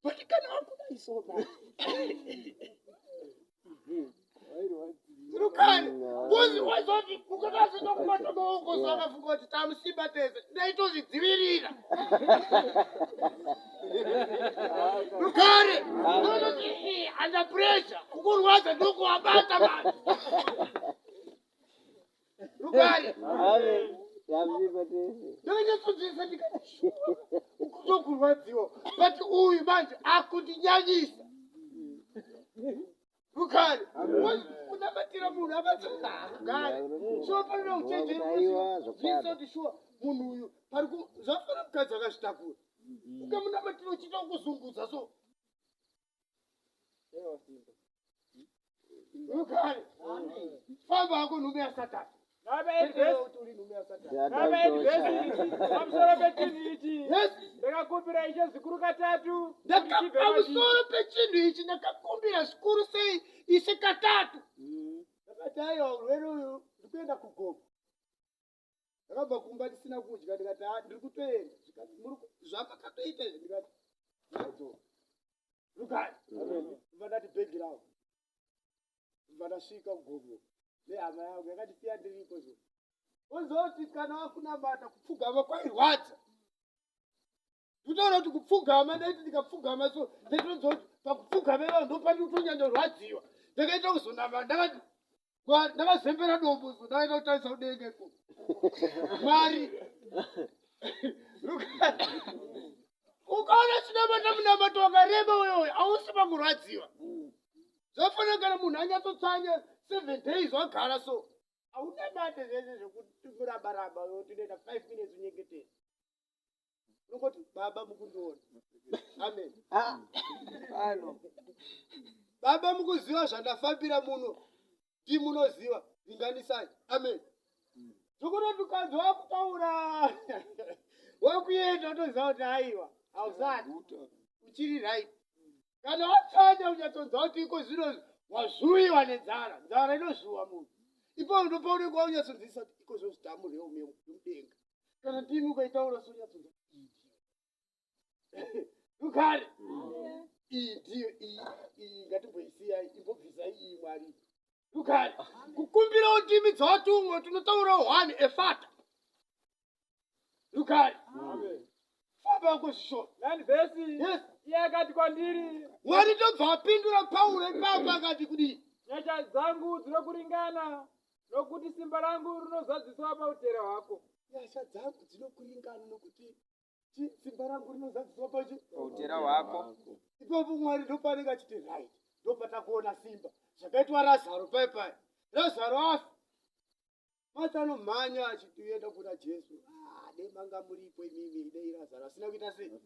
[SPEAKER 1] But kana wakudai so ba. Rukani. Because wazoti ukakasika kubata maoko so akafunga kuti tamusimba tese. Ndaitozvidzivirira. Rukare. Unoti under pressure. Kukurwadza ndokuwabata manje. Rugare.
[SPEAKER 2] Amen. Tamusimba tese.
[SPEAKER 1] Ndakanyatsodzivisa ndikati shuwa ukutokurwadziwa but uyu manje akundinyanyisa. Rugare. Unabatira munhu abatira rugare. Shuwa panoda uchenjeri
[SPEAKER 2] Aiwa, zvakwada.
[SPEAKER 1] zvisa kuti shuwa munhu uyu pari ku zvafana mukadzi akazvitakura. Ukamunamatira uchiita kuzunguza so. Rugare. Famba hako nhume yaSatani.
[SPEAKER 4] Nava 8 vhesi.
[SPEAKER 1] Kuti uri nhume yaSatani.
[SPEAKER 4] Nava 8 vhesi ichi. Pamusoro pechinhu ichi.
[SPEAKER 1] Yes.
[SPEAKER 4] Ndakakumbira Ishe zvikuru katatu. kuti chibve mandiri.
[SPEAKER 1] Pamusoro pechinhu ichi ndakakumbira zvikuru sei Ishe katatu. Ndakati aiwa urwere uyu ndikuenda kugomo. Ndakabva kumba ndisina kudya ndikati ha ndiri kutoenda. Zvikati muri zvamakatoita izvi ndikati ndadzoka. Rugare. Ndobva ndati bhegi rangu. Ndobva ndasvika kugomo nehama yangu yakandisiya ndiripo zo. Wozoti kana wakunamata kupfugama kwairwadza. Ndinotaura kuti kupfugama ndaiti ndikapfugama so ndaitoziva kuti pakupfugama ipapo ndopandiri kutonyanyorwadziwa. Ndakaita kuzonama ndakati ndakazembera dombo so ndakaita kutarisa kudenga ikoko. Mwari. Ukaona chinamata munamato wakareba uyoyo hausi pakurwadziwa. Zvafanira kana munhu anyatsotsanya 7 days wagara so. Haunamate zvese zvekuti murabaraba tinoita 5 minutes unyengetera. Unongoti baba mukundiona. Amen. Baba mukuziva zvandafambira muno. Ndimunoziva. Ringanisai. Amen. Zvokunoti ukanzi wakutaura wakuenda utoziva kuti aiwa hausati uchiri right. Kana watsanya unyatsonzwa kuti iko zvino wazvuwiwa nenzara. Nzara inozvuwa munhu. Ipapo ndopaunenge waunyatsonzwisisa kuti iko zvino zidhamu remudenga. Kana ndimi ukaitaura so unyatsonzwa kuti iyi ndiyo. Rugare. Iyi ndiyo iyi iyi ngatimboisiyai imbobvisai iyi Mwari. Rugare. Kukumbirawo ndimi dzawatumwa tinotaurawo one efata. Rugare. Famba wako zvishoma.
[SPEAKER 4] 9 vhesi.
[SPEAKER 1] Yes.
[SPEAKER 4] Iye akati kwandiri.
[SPEAKER 1] Mwari ndobva apindura Pauro ipapo akati kudii?
[SPEAKER 4] Nyasha dzangu dzinokuringana nokuti simba rangu rinozadziswa pautera hwako.
[SPEAKER 1] Nyasha dzangu dzinokuringana nokuti simba rangu rinozadziswa pachi
[SPEAKER 6] Pautera hwako.
[SPEAKER 1] Ipapo Mwari ndopaanenge achiti right. Ndopatakuona simba. Zvakaitwa Razaro pai pai. Razaro afa. Martha anomhanya achitoenda kuna Jesu. Ah, dei manga muripo imimi, dei Razaro asina kuita sei?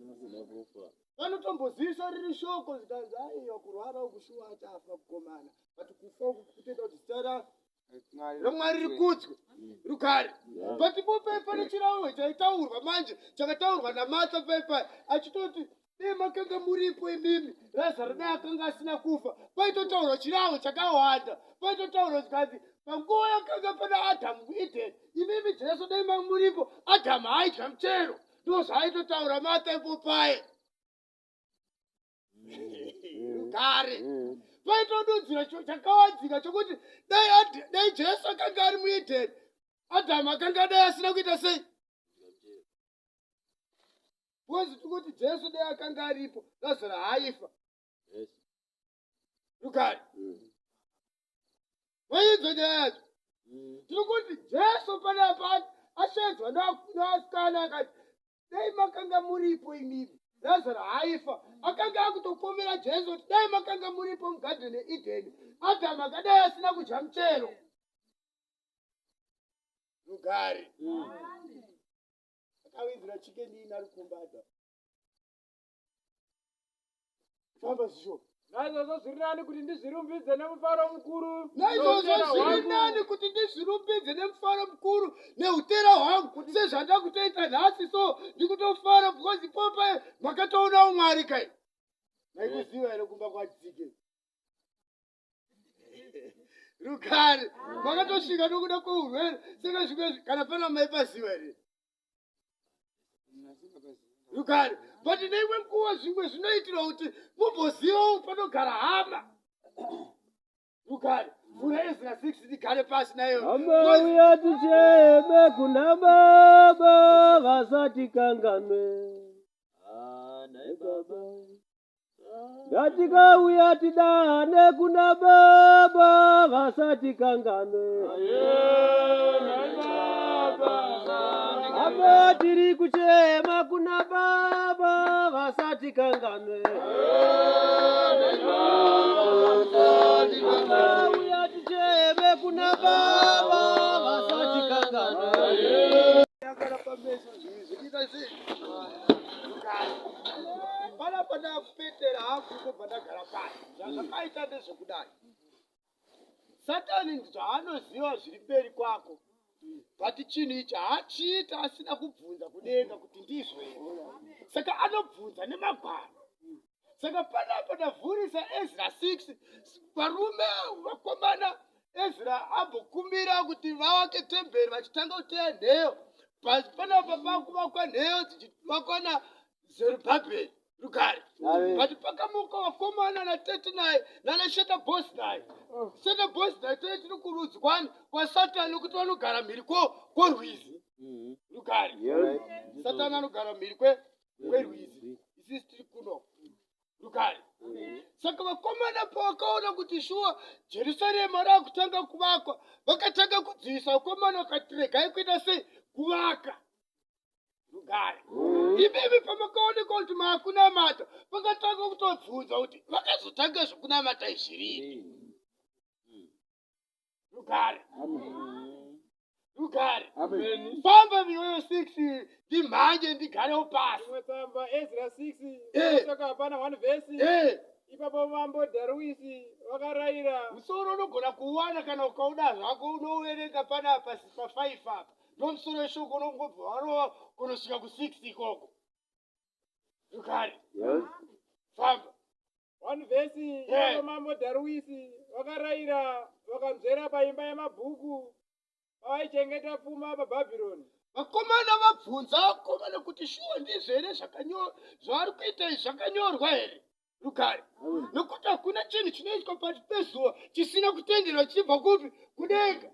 [SPEAKER 1] Vanotombozivisa riri shoko zvikanzi aiwa kurwara uku shuwa achafa kukomana. But kufa uku kutoita kuti zita raMwari rikudzwe. Rugare. But ipo pai pane chirahwe chaitaurwa manje chakataurwa naMartha pai pai achitoti Dai makanga muripo imimi, Razaro dai akanga asina kufa. Paitotaurwa chirahwe chakawanda, paitotaurwa zvikanzi panguva yakanga pana Adhamu kuEdheni, imimi Jesu dai manga muripo, Adhamu aidya muchero. Ndozvaaitotaura Martha ipo paye. Rugare. Paitodudzira chakawanzika chokuti dai dai Jesu akanga ari muEdheni, Adhamu akanga dai asina kuita sei? Because tikuti Jesu dai akanga aripo, Lazaro haaifa.
[SPEAKER 2] Yes.
[SPEAKER 1] Rugare. Wainzwa nyaya yacho? Tiri kuti Jesu panapa ashedzwa naasikana akati dai makanga muripo imimi Lazaro haaifa. Akanga akutokomera Jesu kuti dai makanga muripo mugadheni yeEdheni, Adhamu akadai asina kudya muchero. Rugare. Akawinzira chicken inn ari kumba Adam. Famba zvisho.
[SPEAKER 4] Naizvozvo zviri nani kuti ndizvirumbidze nemufaro mukuru.
[SPEAKER 1] Naizvozvo
[SPEAKER 4] noutera
[SPEAKER 1] zviri
[SPEAKER 4] hwangu.
[SPEAKER 1] nani kuti ndizvirumbidze nemufaro mukuru neutera hwangu sezvandakutoita nhasi so ndikutofara because ipopa makatoonawo Mwari kai. Maikuziva here kumba kwaDzike? Rugare makatosvika nokuda kweurwere saka zvimwe kana pana maipaziva here? Rugare but neimwe nguva zvimwe zvinoitirwa kuti mumbozivawo panogara hama. Rugare vhura Ezra 6 ndigare pasi nayo.
[SPEAKER 3] Hama uya ticheme kuna baba vasatikanganwe.
[SPEAKER 2] Ah, nhai baba.
[SPEAKER 3] Ngatikauya tidane kuna baba vasatikanganwe. Hama tiri kuchema kuna baba vasatikanganwe. Hama uya ticheme kuna baba vasatikanganwe.
[SPEAKER 1] Yakara pameso zvivi zvikuita sei? Panapa ndakupetera hangu ndobva ndagara pasi. Zvazvakaita ndezvekudai. Satani zvaanoziva zviri mberi kwako. But chinhu ichi haachiita asina kubvunza kudenga kuti ndizvo here. Saka anobvunza nemagwaro. Saka panapa ndavhurisa Ezra 6 varume vakomana Ezra ambokumbira kuti vavake temberi vachitanga kuteya nheyo. Panapa pakuvakwa nheyo dzichivakwa naZerubhabheri rugare.
[SPEAKER 3] Amen.
[SPEAKER 1] But pakamuka vakomana naTetinai nana Sheta-Boznai. Sheta-Boznai tee tiri kurudzi kwani kwaSatani nokuti vanogara mhiri kworwizi. Rugare.
[SPEAKER 2] Yes.
[SPEAKER 1] Satani anogara mhiri kwerwizi. Isisi tiri kuno. Rugare. Saka vakomana pavakaona kuti shuwa Jerusarema rakutanga kuvakwa, vakatanga kudzivisa vakomana vakati regai kuita sei kuvaka. Rugare. Imimi pamakaonekwa kuti maakunamata, vakatanga kutobvunza kuti vakazotanga zvekunamata izvi rini. Rugare. Rugare. Famba miyoyo 6 ndimhanye ndigarewo pasi.
[SPEAKER 4] Imwe tsamba Ezra 6
[SPEAKER 1] Eh.
[SPEAKER 4] saka hapana 1 vhesi.
[SPEAKER 1] Eh.
[SPEAKER 4] Ipapo mambo Dhariusi vakarayira
[SPEAKER 1] Musoro unogona kuuwana kana ukauda zvako unouverenga panapa pa5 apa. Ndomusoro weshoko unongobva warova kunosvika ku6 ikoko. Rugare.
[SPEAKER 2] Yes.
[SPEAKER 1] Famba.
[SPEAKER 4] 1 vhesi.
[SPEAKER 1] Eh.
[SPEAKER 4] Ipapo mambo Dhariusi vakarayira vakanzvera paimba yamabhuku pavaichengeta pfuma paBhabhironi.
[SPEAKER 1] Vakomana vabvunza vakomana kuti shuwa ndizvo here zvavari kuita izvi zvakanyorwa here? Rugare. Nokuti hakuna chinhu chinoitwa pasi pezuva chisina kutenderwa chichibva kupi? Kudenga.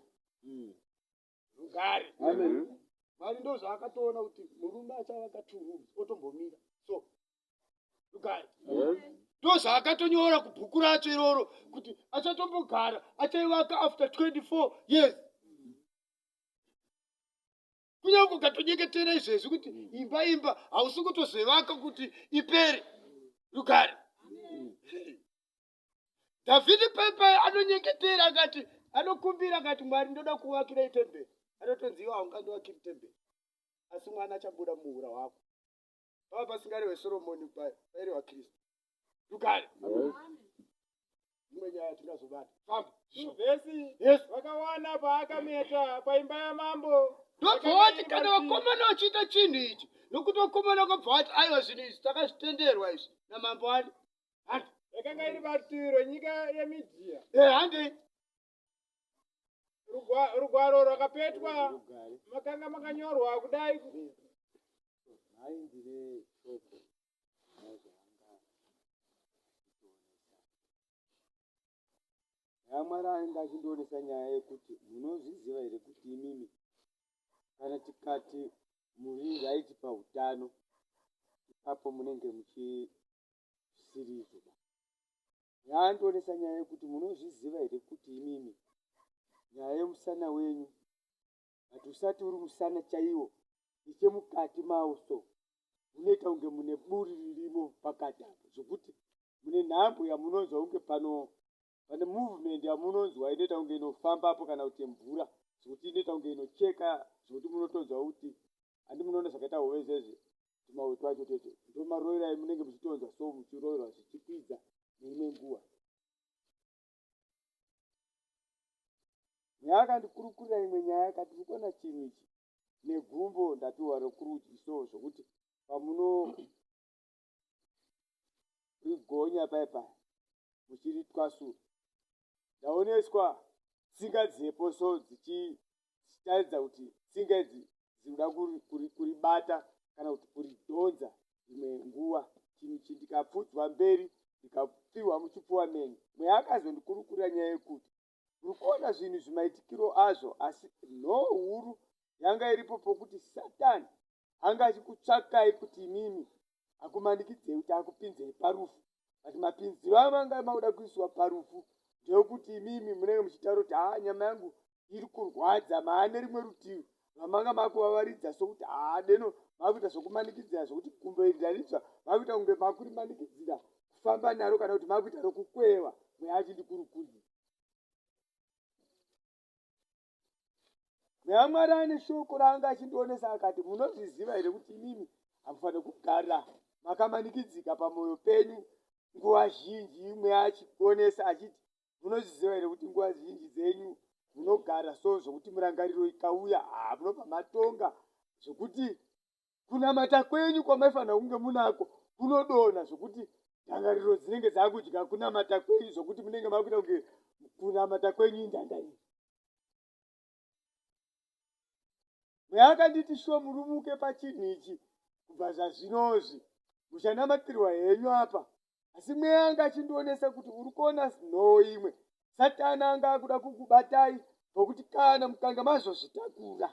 [SPEAKER 1] Rugare.
[SPEAKER 2] Amen.
[SPEAKER 1] Mwari ndo zvaakatoona kuti murume achavaka 2 rooms otombomira. So rugare.
[SPEAKER 2] Yes.
[SPEAKER 1] Ndo zvaakatonyora kubhuku racho iroro kuti achatombogara achaivaka after 24 years. Kunyange ukatonyengetera izvezvi kuti imba imba hausi kutozevaka kuti ipere. Rugare. Dhavhidhi pepe anonyengetera akati anokumbira akati Mwari ndoda kuvakira itemberi. Anotonzi iwe haungandovakiri temberi. Asi mwana achabuda muura hwako. Pava pasingarehwe Soromoni pairehwa Kristu. Rugare.
[SPEAKER 2] Yes.
[SPEAKER 1] Imwe nyaya tingazobata. Famba.
[SPEAKER 4] 2 vhesi.
[SPEAKER 1] Yes.
[SPEAKER 4] Vakawana paakameta paimba yamambo
[SPEAKER 1] Ndobva wati kana vakomana vachiita chinhu ichi, nokuti vakomana vakabva vati aiwa zvinhu izvi takazvitenderwa izvi namambo wani. Handi.
[SPEAKER 4] Yakanga iri parutivi rwenyika yeMidhia.
[SPEAKER 1] Eh, handei.
[SPEAKER 4] Rugwaro rwakapetwa makanga makanyorwa kudai.
[SPEAKER 6] Mwari anenge achindionesa nyaya yekuti munozviziva here kuti imimi kana tikati muri right pautano ipapo munenge muchisirizvo. Yaandionesa nyaya yekuti munozviziva here kuti imimi nyaya yemusana wenyu but usati uri musana chaiwo nechemukati mawo so munoita kunge mune buri ririmo pakati apo zvekuti mune nhambo yamunonzwa kunge pano pane movement yamunonzwa inoita kunge inofambapo kana kuti mvura zvekuti inoita kunge inocheka zvekuti munotonzwa kuti handi munoona zvakaita hove zvezve tumahwe twacho tete ndomaroero amunenge muchitonzwa so muchiroerwa zvichikwidza neimwe nguva. Mweya akandikurukurira imwe nyaya akati uri kuona chinhu ichi negumbo ndapiwa rokurudyi so zvokuti pamunorigonya paya paya muchiritwasura ndaoneswa tsinga dzepo so dzichitaridza kuti tsinga idzi dzinoda kuribata kana kuti kuridhonza imwe nguva chinhu ichi ndikapfuudzwa mberi ndikapiwa muchipfuwa menyu mweya akazondikurukurira nyaya yekuti Uri kuona zvinhu izvi maitikiro azvo, asi nhoo huru yanga iripo pokuti Satani anga achikutsvakai kuti imimi akumanikidzei kuti akupinzei parufu. But mapinziro amanga makuda kuiswa parufu ndeyekuti imimi munenge muchitaura kuti haa nyama yangu iri kurwadza maane rimwe rutivi vamanga makuvavaridza sokuti haa deno makuita zvokumanikidzira zvokuti gumbo iri ndaridzva makuita kunge makurimanikidzira kufamba naro kana kuti makuita rokukweva mweya achindikurukurira mweya mwari ane shoko raanga achindionesa akati munozviziva here kuti imimi hamufanire kugara makamanikidzika pamwoyo penyu nguva zhinji mweya achikuonesa achiti Munozviziva here kuti nguva zhinji dzenyu munogara so zvokuti murangariro ikauya haa munobva matonga zvokuti kunamata kwenyu kwamaifanira kunge munako kunodonha zvokuti ndangariro dzinenge dzakudya kunamata kwenyu zvokuti munenge makuita kunge kunamata kwenyu indandariro. Mweya akanditi shuwa murumuke pachinhu ichi kubva zvazvinozvi muchanamatirwa henyu apa asi mweya anga achindionesa kuti uri kuona nhoo imwe satani anga akuda kukubatai pokuti kana mukanga mazozvitakura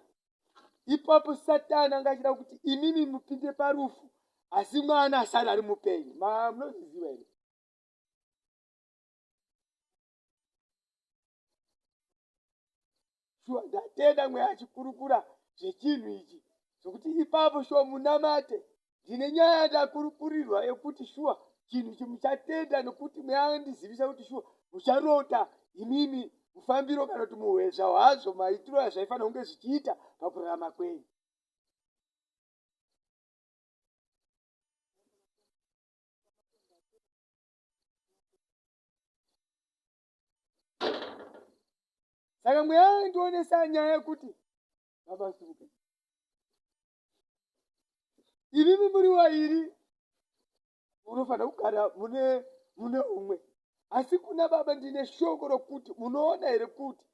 [SPEAKER 6] ipapo satani anga achida kuti imimi mupinde parufu asi mwana asara ari mupenyu munozviziva here Shuwa ndatenda mweya achikurukura zvechinhu ichi zvekuti ipapo shuwa munamate ndine nyaya yandakurukurirwa yekuti shuwa chinhu ichi muchatenda nekuti mweya andizivisa kuti shuwa mucharota imimi mufambiro kana kuti muhwezva hwazvo maitiro azvaifanira kunge zvichiita pakurarama kwenyu. Saka mweya waindionesa nyaya yekuti baba simuka, imimi muri wairi munofanira kugara mune mune umwe, asi kuna baba ndine shoko rokuti munoona here kuti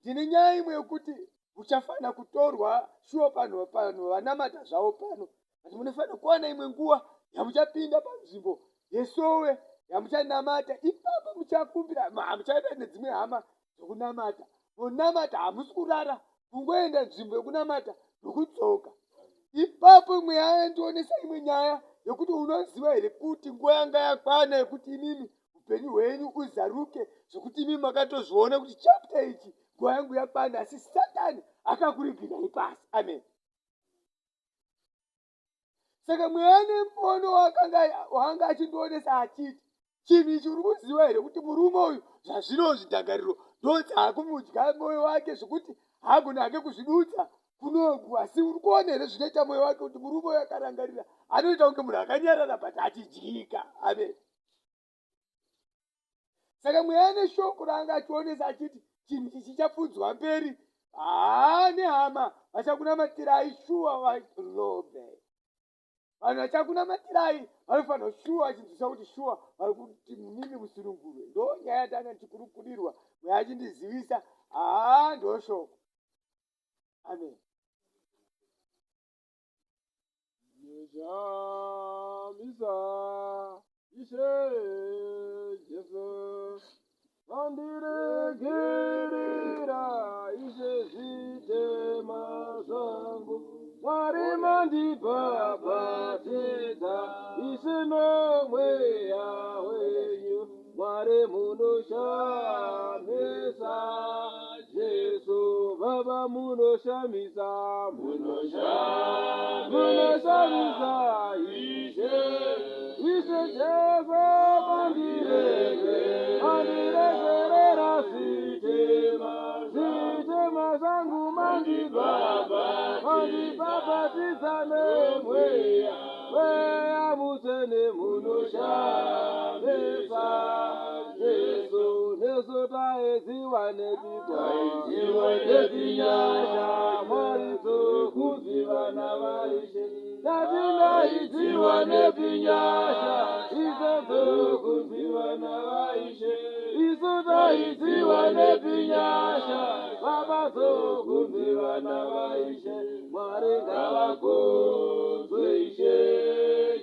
[SPEAKER 6] ndine nyaya imwe yekuti muchafanira kutorwa shuwa pano pano vanamata zvavo pano but munofanira kuwana imwe nguva yamuchapinda panzvimbo yesowe yamuchanamata ipapo muchakumbira muchaenda nedzimwe hama dzokunamata monamata hamusi kurara kungoenda nzvimbo yekunamata nokudzoka ipapo mweya yandionesa imwe nyaya yekuti unoziva here kuti nguva yanga yakwana yekuti imimi upenyu hwenyu uzaruke zvekuti imimi makatozviona kuti chapter ichi nguva yangu yakwana asi satani akakurigirai pasi amen Saka mweya nemuono waanga achindionesa achiti chinhu ichi uri kuziva here kuti murume uyu zvazvinozvi ndangariro ndodzaakumudya mwoyo wake zvekuti haagoni hake kuzvidudza kunoku asi uri kuona here zvinoita mwoyo wake kuti murume uyu akarangarira anoita kunge munhu akanyarara but achidyika amen Saka mweya neshoko raanga achionesa achiti chinhu ichi chichapfuudzwa mberi. Haa nehama vachakunamatirai shuwa varobe. Vanhu vachakunamatirai vanofanirwa shuwa vachinzwisa kuti shuwa vari kuti mimi musunungurwe. Ndo nyaya yatanga tichikurukurirwa mweya achindizivisa. Haa ndoshoko. Amen.
[SPEAKER 4] Neshamisa Ishe Jesu vandiregerera Ishe zvitema zvangu Mwari mandibhabhatidza Ishe nomweya wenyu Mwari munoshamisa Jesu Baba munoshamisa Munoshamisa Ishe Ishe Jesu mandirege mandiregerera zvitema zvitema zvangu mandibaba mandibhabhatidza nemweya mweya mutsvene munoshamisa Jesu nesu taidziwa nepiko taidziwa nepi nyasha Mwari dzokunzi vana vaIshe tati ndaidziwa nepi nyasha idzo dzokunzi vana vaIshe isu taidziwa nepi nyasha Baba dzokunzi vana vaIshe Mwari ngavakudzwe Ishe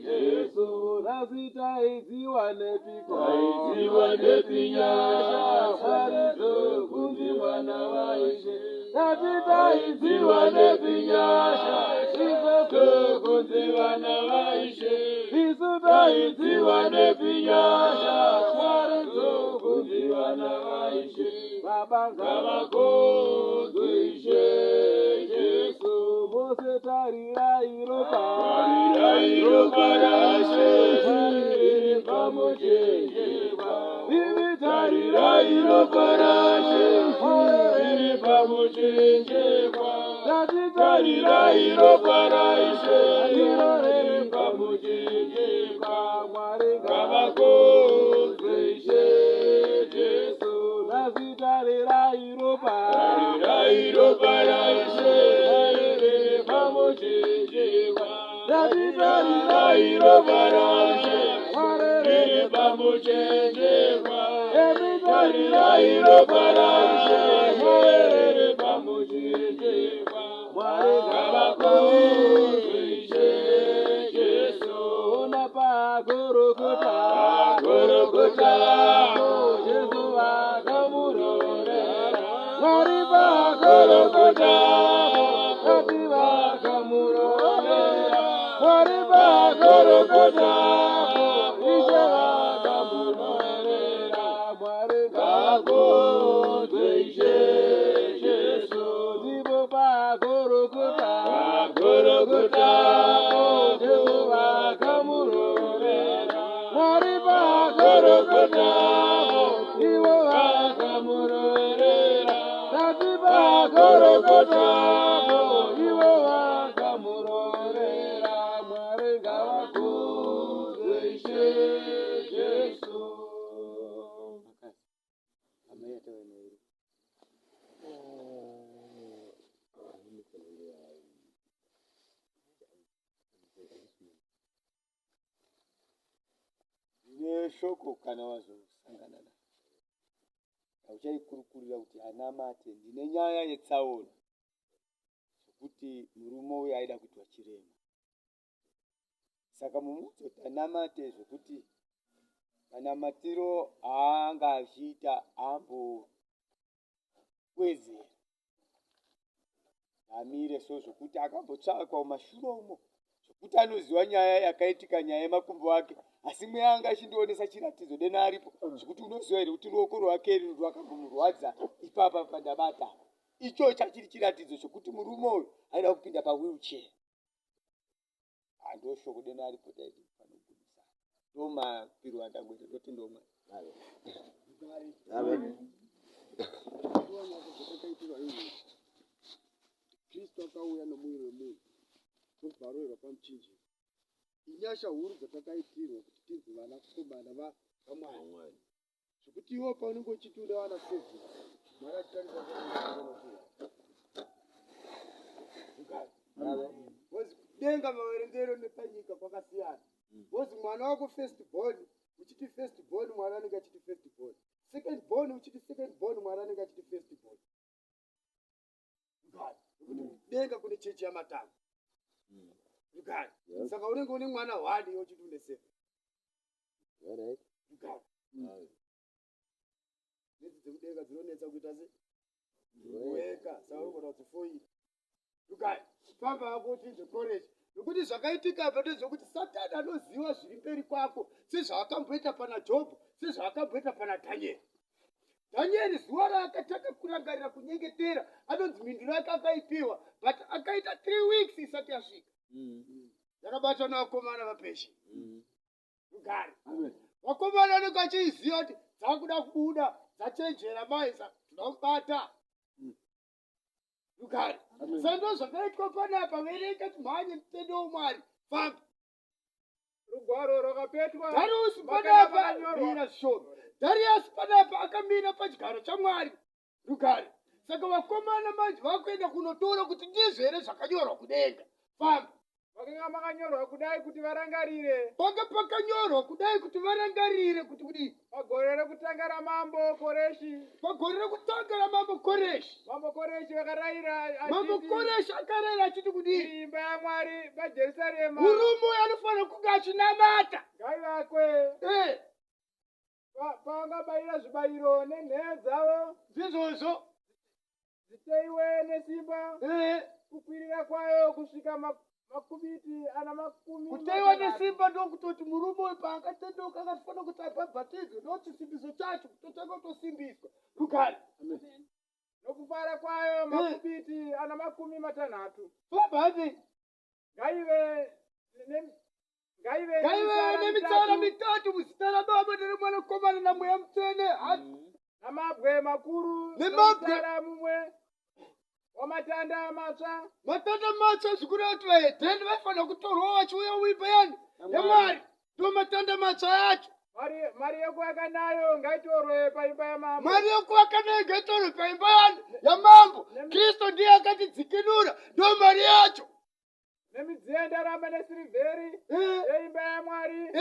[SPEAKER 4] Jesu nhasi taidziwa nepiko taidziwa nepi nyasha Mwari dzokunzi vana vaIshe tati taidziwa nepi nyasha idzo dzokunzi vana vaIshe isu taidziwa nepi nyasha Mwari dzokunzi vana vaIshe Baba ngavakudzwe Ishe Jesu mose tarirai ropa tarirai ropa raShe riri pamuchinjikwa imi tarirai ropa raShe riri pamuchinjikwa tati tarirai ropa raIshe riri pamuchinjikwa Mwari ngavakudzwe Ishe Jesu nhasi tarirai ropa tarirai ropa raIshe riri pamuchinjikwa tati tarirai ropa raIshe riri pamuchinjikwa imi tarirai ropa raIshe riri pamuchinjikwa Mwari ngavakudzwe Ishe Jesu ona pagorokota pagorokota Jesu vakamurorera Mwari pagorokota kati vakamurorera Mwari pagorokota Ishe vakamurorera Mwari ngavakudzwe Ishe Jesu ndipo pagorokota pagorokota Jesu vakamurorera Mwari pagorokota ivo vakamurorera tati pagorokota ivo vakamurorera Mwari ngavakudzwe Ishe Jesu.
[SPEAKER 6] Ndine shoko kana wazosangana naye hauchaikurukurira kuti anamate. Ndine nyaya yetsaona zvekuti murume uyu aida kuitwa chirema, saka mumuudze kuti anamate zvekuti manamatiro aanga achiita ambowedzera amire so zvekuti akambotsvakwa mumashure umo zvekuti anoziva nyaya yakaitika, nyaya yemakumbo ake, asi mweya anga achindionesa chiratidzo dena aripo zvekuti unoziva here kuti ruoko rwake rwakambomurwadza ipapa pandabata icho chachiri chiratidzo chekuti murume uyu aida kupinda pawheelchair. Ndoshoko dena aripo taiti panogumisa ndomapiro andangoita ndotenda Mwari.
[SPEAKER 2] Amen.
[SPEAKER 1] Zvakaitirwa izvi Kristu akauya nomuviri wemunhu ndobva aroverwa pamuchinjikwa. Inyasha huru dzatakaitirwa kuti tinzi vanakomana vaMwari, zvekuti iwo paunenge uchiti une vana 7 Mwari achitarisa. Because kudenga maverengero nepanyika kwakasiyana. Because mwana wako first born uchiti first born, mwana anenge achiti first born. Second born uchiti second born, mwana anenge achiti first born. Rugare. Nekuti kudenga kune chechi yamatanga. Rugare. Saka unenge une mwana one, iwe uchiti une seven. Rugare. Nedzi dzekudenga dzinonetsa kuita se kuweka, saka unogona kudzifoira. Rugare. Famba hako utinze korechi, nokuti zvakaitika apa ndezvekuti Satani anoziva zviri mberi kwako, sezvaakamboita pana Jobho, sezvaakamboita pana Dhanieri. Dhanieri zuva raakatanga kurangarira kunyengetera, anonzi mhinduro yake akaipiwa, but akaita 3 weeks isati yasvika. Yakabatwa nevakomana vaPeshe. Rugare. Vakomana vanenge vachiiziva kuti dzakuda kubuda, dzachenjera maisa, toda kubata. Rugare. Sando zvakaitwa panapa. Verenga timhanye, mutendo wamwari. Famba.
[SPEAKER 4] Rugwaro rwakapetwa.
[SPEAKER 1] Dhariusi
[SPEAKER 4] Makanga
[SPEAKER 1] panapa
[SPEAKER 4] makanyorwa.
[SPEAKER 1] mira zvishoma. Dhariasi panapa akamira pachigaro chaMwari. Rugare. Saka vakomana manje vakuenda kunotora kuti ndizvo here zvakanyorwa kudenga. Famba.
[SPEAKER 4] Makanga makanyorwa kudai kuti varangarire.
[SPEAKER 1] Panga pakanyorwa kudai kuti varangarire kuti kudii?
[SPEAKER 4] Pagore rekutanga ramambo Koreshi,
[SPEAKER 1] Pagore rekutanga ramambo Koreshi,
[SPEAKER 4] mambo Koreshi vakarayira
[SPEAKER 1] mambo
[SPEAKER 4] achiti,
[SPEAKER 1] Koreshi akarayira achiti kudii?
[SPEAKER 4] Imba yaMwari paJerusarema
[SPEAKER 1] Murume uyu anofanira kunge achinamata.
[SPEAKER 4] ngaivakwe. Pavangabayira zvibayiro nenheyo dzavo
[SPEAKER 1] Ndizvozvo.
[SPEAKER 4] dziteiwe nesimba, kukwirira kwayo kusvika makubiti ana makumi
[SPEAKER 1] Kuteiwa
[SPEAKER 4] matanhatu.
[SPEAKER 1] nesimba, ndokutoti murume uyu paakatendeuka akatofanira kuti abhabhatidzwe, ndochisimbiso chacho, kutotanga kutosimbiswa. Rugare.
[SPEAKER 4] Nokufara kwayo makubiti ana 60.
[SPEAKER 1] Famba handi.
[SPEAKER 4] Ngaive
[SPEAKER 1] Ngaive
[SPEAKER 4] nemitsara
[SPEAKER 1] nemitsara
[SPEAKER 4] mitatu,
[SPEAKER 1] mitatu, muzita raBaba nereMwanakomana naMweya Mutsvene.
[SPEAKER 4] Namabwe makuru,
[SPEAKER 1] Nemabwe.
[SPEAKER 4] nomutsara mumwe wamatanda matsva.
[SPEAKER 1] Matanda matsva, zvikureva kuti vahedheni vaifanira kutorwa vachiuya muimba yani yaMwari, ndo matanda matsva yacho.
[SPEAKER 4] Mari yekuvaka nayo ngaitorwe paimba yamambo.
[SPEAKER 1] Mari yekuvaka nayo ngaitorwe paimba yani yamambo. Kristu ndiye akatidzikinura, ndo mari yacho.
[SPEAKER 4] Nemidziyo yendarama nesirivheri yeimba yaMwari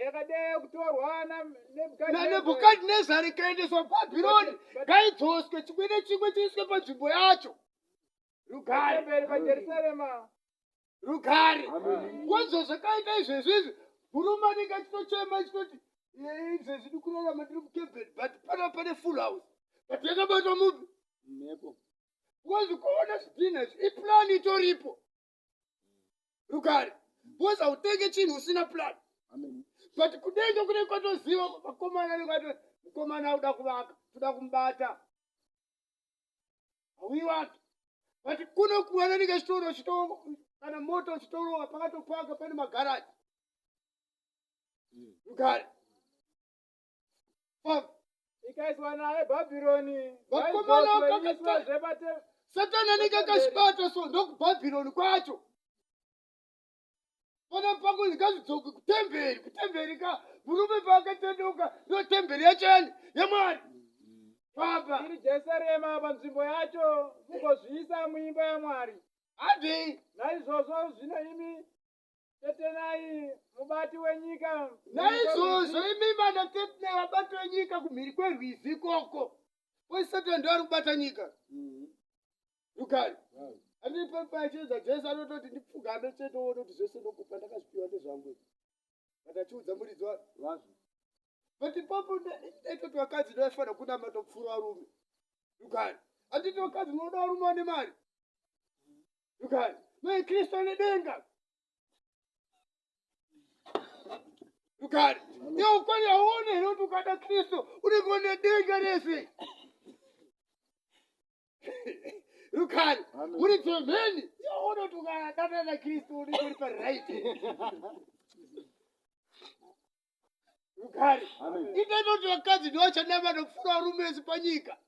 [SPEAKER 4] yakadeya kutorwa
[SPEAKER 1] naNebhukadhinezari ikaendeswa Bhabhironi, ngaidzoswe, chimwe nechimwe chiiswe panzvimbo yacho. Rugare.
[SPEAKER 4] Temberi paJerusarema.
[SPEAKER 1] Rugare. Kwazvo zvakaita izvezvi izvi, murume anenge achitochema achitoti, "Izvezvi ndikurarama ndiri mukebheni, but pana pane full house, but yakabatwa mupi?"
[SPEAKER 6] Mhepo.
[SPEAKER 1] Because kuona zvidhina izvi, iplan itoripo. Rugare. Because hautenge chinhu usina plan.
[SPEAKER 6] Amen.
[SPEAKER 1] But kudenga kunenge kwatoziva vakomana, anenge atoti mukomana auda kuvaka, toda kumubata, hauiwaki. But kuno kuwananike chitoro chito kana moto uchitorowa pakatopaka pane magaraji. Rugare.
[SPEAKER 4] Ikaiswa naye Bhabhironi,
[SPEAKER 1] Vakomana
[SPEAKER 4] ngaidzoswe, iiswezve
[SPEAKER 1] Satani anenge akazvibata, so ndokubhabhironi kwacho. Pana pakunzi ngazvidzoke kutemberi. Kutemberi ka, murume paakatendeuka, ndo temberi yacho yani yaMwari. Baba.
[SPEAKER 4] Iri Jerusarema panzvimbo yacho, mugozviisa muimba yaMwari.
[SPEAKER 1] Handei.
[SPEAKER 4] Naizvozvo zvino imi Tetenai, mubati wenyika,
[SPEAKER 1] Naizvozvo imi mana Tetenai, vabati wenyika kumhiri kwerwizi ikoko, kwesatani ndo ari kubata nyika. Rugare. Handii pachiedza Jesu anototi ndipfugame chete, woona kuti zvese ndokupa, ndakazvipiwa, ndezvangu izvi. But achiudza muridzi
[SPEAKER 6] Wazvo.
[SPEAKER 1] But ipapo ndaitoti vakadzi ndovaifanira kunamata kupfuura varume. Rugare. Handiti vakadzi munoda varume vane mari? Rugare. Mai Kristu ane denga. Rugare. Iwe ukwani hauone here kuti ukada Kristu unenge une denga rese? Rugare. Muridzi wemheni, iwe uone kuti ukadana naKristu unenge uri paright. Rugare. Itaita vakadzi ndovachanamata kupfuura varume vese panyika,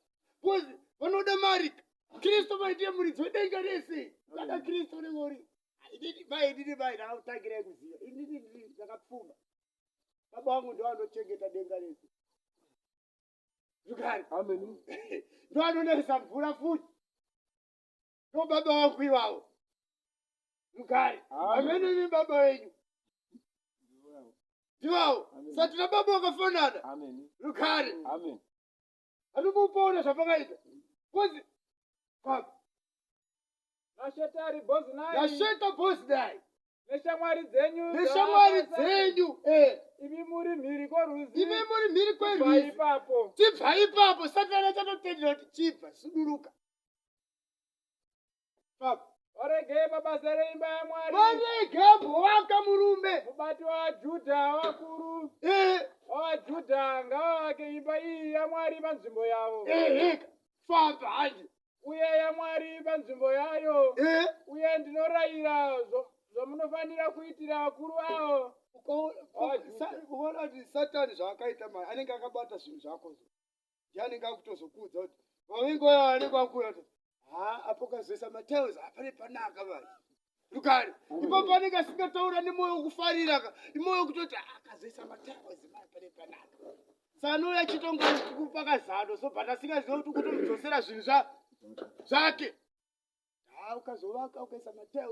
[SPEAKER 1] because vanoda mari. Kristu maitiye muridzi wedenga rese. Ukada Kristu unenge uri inini mai, inini mai ndakakutangirai kuziva, inini ndini ndakapfuma, baba vangu ndovanochengeta denga rese. Rugare.
[SPEAKER 6] Amen.
[SPEAKER 1] Ndovanonesa mvura futi. Ndo baba vangu ivavo. Rugare. Amene ni baba venyu. Ndivavo. Saka tina baba vakafanana. Rugare. Handikupoona zvapakaita. Kozi baba.
[SPEAKER 4] Nashetari Bhozinai.
[SPEAKER 1] Nasheta Bhozinai.
[SPEAKER 4] Neshamwari dzenyu.
[SPEAKER 1] Neshamwari dzenyu. Eh.
[SPEAKER 4] Imi muri mhiri kworwizi.
[SPEAKER 1] Imi muri mhiri kwerwizi.
[SPEAKER 4] Ipapo.
[SPEAKER 1] Tibva ipapo. Satani achatotendera kuti chibva suduruka. Baba.
[SPEAKER 4] Varegei mabasa reimba yaMwari.
[SPEAKER 1] Varege mbovaka murume.
[SPEAKER 4] Mubati waJudha vakuru.
[SPEAKER 1] Eh.
[SPEAKER 4] WavaJudha ngavavake imba iyi yaMwari panzvimbo yavo.
[SPEAKER 1] Eh. Famba hanje.
[SPEAKER 4] Uye yaMwari panzvimbo yayo.
[SPEAKER 1] Eh.
[SPEAKER 4] Uye ndinorayira zvamunofanira kuitira vakuru avo.
[SPEAKER 1] Ukaona kuti Satani zvaakaita mari anenge akabata zvinhu zvako zvo. Ndiye anenge akutozokuudza kuti vavengi vaya vanenge vakuuya kuti ha apo kazoisa matiles hapane panaka manje. Rugare. Ipapo anenge asingataura nemwoyo wekufarira ka. Imwoyo wekutoti akazoisa matiles manje pane panaka. Saka anouya achitongokupa kazano so but asingazive kuti kutomudzosera zvinhu zvake. Ha ukazovaka ukaisa matiles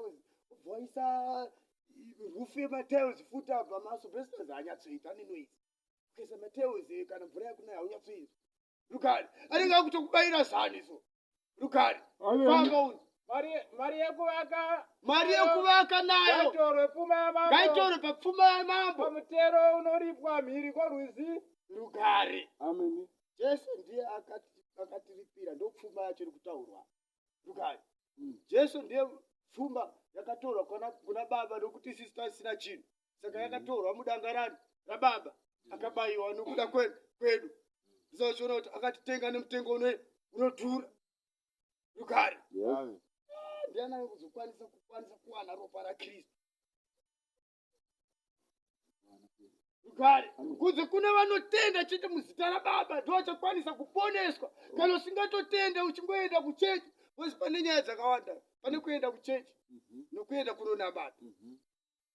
[SPEAKER 1] ubva waisa roof yematiles futi abva maasbestos haanyatsoita ane noise. Ukaisa matiles kana mvura yakunaya haunyatsoizwa. Rugare. Anenge akutokubayira zano so. Rugare. Famba unzi.
[SPEAKER 4] Mari yekuvaka
[SPEAKER 1] Mari yekuvaka nayo.
[SPEAKER 4] Ngaitorwe pfuma yamambo.
[SPEAKER 1] Ngaitorwe papfuma yamambo.
[SPEAKER 4] Pamutero unoripwa mhiri kworwizi.
[SPEAKER 1] Rugare.
[SPEAKER 6] Amen.
[SPEAKER 1] Jesu ndiye akatiripira ndopfuma yacho iri kutaurwa. Rugare. Jesu ndiye pfuma yakatorwa kuna baba nokuti isusu tasina chinhu. Saka yakatorwa mudanga rababa akabayiwa nokuda kwedu. Ndisachiona kuti akatitenga nemutengo unodhura. Rugare.
[SPEAKER 6] Yes.
[SPEAKER 1] Ndiani anozokwanisa kukwanisa kuwana ropa raKristu? Rugare. Kunze kune vanotenda chete muzita rababa ndo vachakwanisa kuponeswa. Kana usingatotenda uchingoenda kuchechi, because pane nyaya dzakawanda, pane kuenda kuchechi nokuenda kunonamata.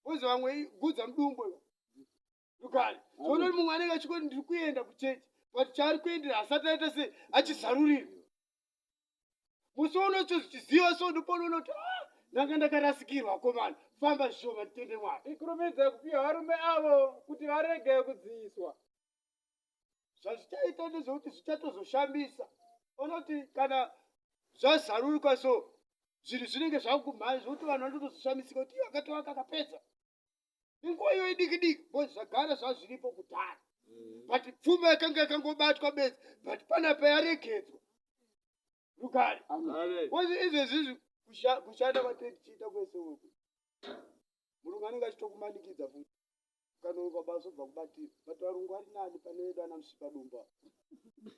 [SPEAKER 1] Because vamwe gudza mudumbu. Rugare. Zvonoti mumwe anenge achingoti ndiri kuenda kuchechi, but chaari kuendera asati aita sei achizarurira. Musi unochoziva so ndopaunoona kuti ndanga ndakarasikirwa komana. Famba zvishoma nditende Mwari.
[SPEAKER 4] Ikurumidze kupiwa varume avo kuti varege kudziiswa.
[SPEAKER 1] Zvazvichaita ndezvekuti zvichatozoshambisa. Unoti kana zvazaruruka so zvinhu zvinenge zvakumhanya zvekuti vanhu vanotozoshamisika kuti iye akatovaka akapedza. Inguva iyo idiki diki because zvagara zvazviripo kudhara. But pfuma yakanga yakangobatwa bedzi but panapa yaregedzwa. Rugare.
[SPEAKER 2] Amen.
[SPEAKER 1] Because izvezvi kushanda kwatetichiita kwese uku. Murungu anenge achitokumanikidza futi. Ukanonoka basa ubva kubatira. But varungu vari nani pane vedu ana musvipa dumba.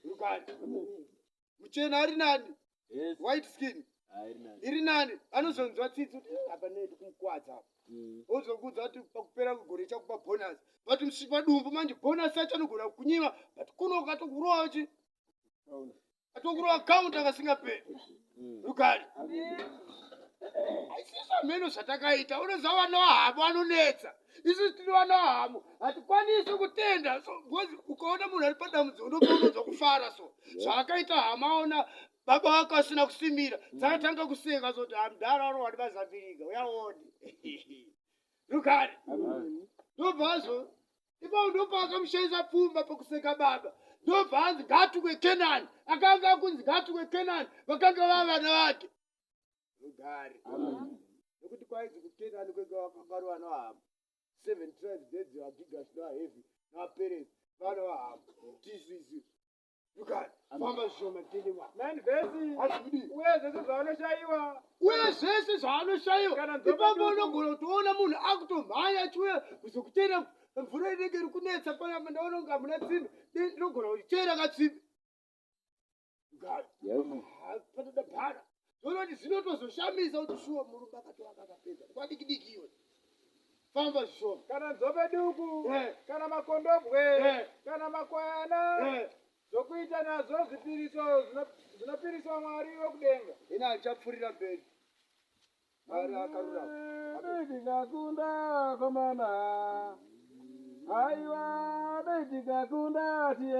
[SPEAKER 1] Rugare. Muchena ari nani.
[SPEAKER 2] Yes.
[SPEAKER 1] White skin.
[SPEAKER 2] Iri nani.
[SPEAKER 1] Iri nani. Anozonzwa tsitsi kuti apa nei ndikumukwadza apa. Ozokuudza kuti pakupera kwegore ichakupa bonus. But musvipa dumbu manje bonus yacho anogona kukunyima but kuno ukatokurowa chi atokurova counter kasingaperi. Rugare. Isusu hameno zvatakaita. Unoziva vana vahamo vanonetsa. Isusu tiri vana vahamo hatikwanisi kutenda. So because ukaona munhu ari padambudziko ndopaunonzwa kufara so. Zvaakaita hama aona baba vake asina kusimira. Dzakatanga kuseka so kuti hamudhara arohwa nemazambirika uyaone. Rugare. Ndobva azvo ipapo ndopaakamushaisa pfumba pakuseka baba. Ndobva anzi ngatukwe Kenani. Akanga akunzi ngatukwe Kenani vakanga vava vana vake. Rugare. Nekuti kwainzi kuKenani kwenge vakanga vari vana vahama. 7 tribes dzedzi vaGigash navaHevi navaPerezi vana vahama. Tisu. Rugare. Famba zvishoma tende Mwari.
[SPEAKER 4] 9 vhesi.
[SPEAKER 1] Hazvidi.
[SPEAKER 4] Uye zvese zvavanoshayiwa.
[SPEAKER 1] Uye zvese zvaanoshayiwa.
[SPEAKER 4] Kana nzombe
[SPEAKER 1] Ipapo
[SPEAKER 4] duku.
[SPEAKER 1] unogona kutoona munhu akutomhanya achiuya kuzokutenda mvura inenge iri kunetsa panapa ndaona kunge hamuna tsime. Ndinogona kuchera katsime. Rugare. Panoda bhara. Zvoona kuti zvinotozoshamisa kuti shuwa murume akatovaka akapedza. Kwadiki diki iyo. Famba zvishoma.
[SPEAKER 4] Kana nzombe duku, kana makondobwe, kana makwayana, zvokuita nazvo zvipiriso zvinopiriswa Mwari wekudenga.
[SPEAKER 1] Ina achapfurira mberi. Mwari akarurama.
[SPEAKER 4] Dai tikakunda komana. Aiwa, dai tikakunda tiende.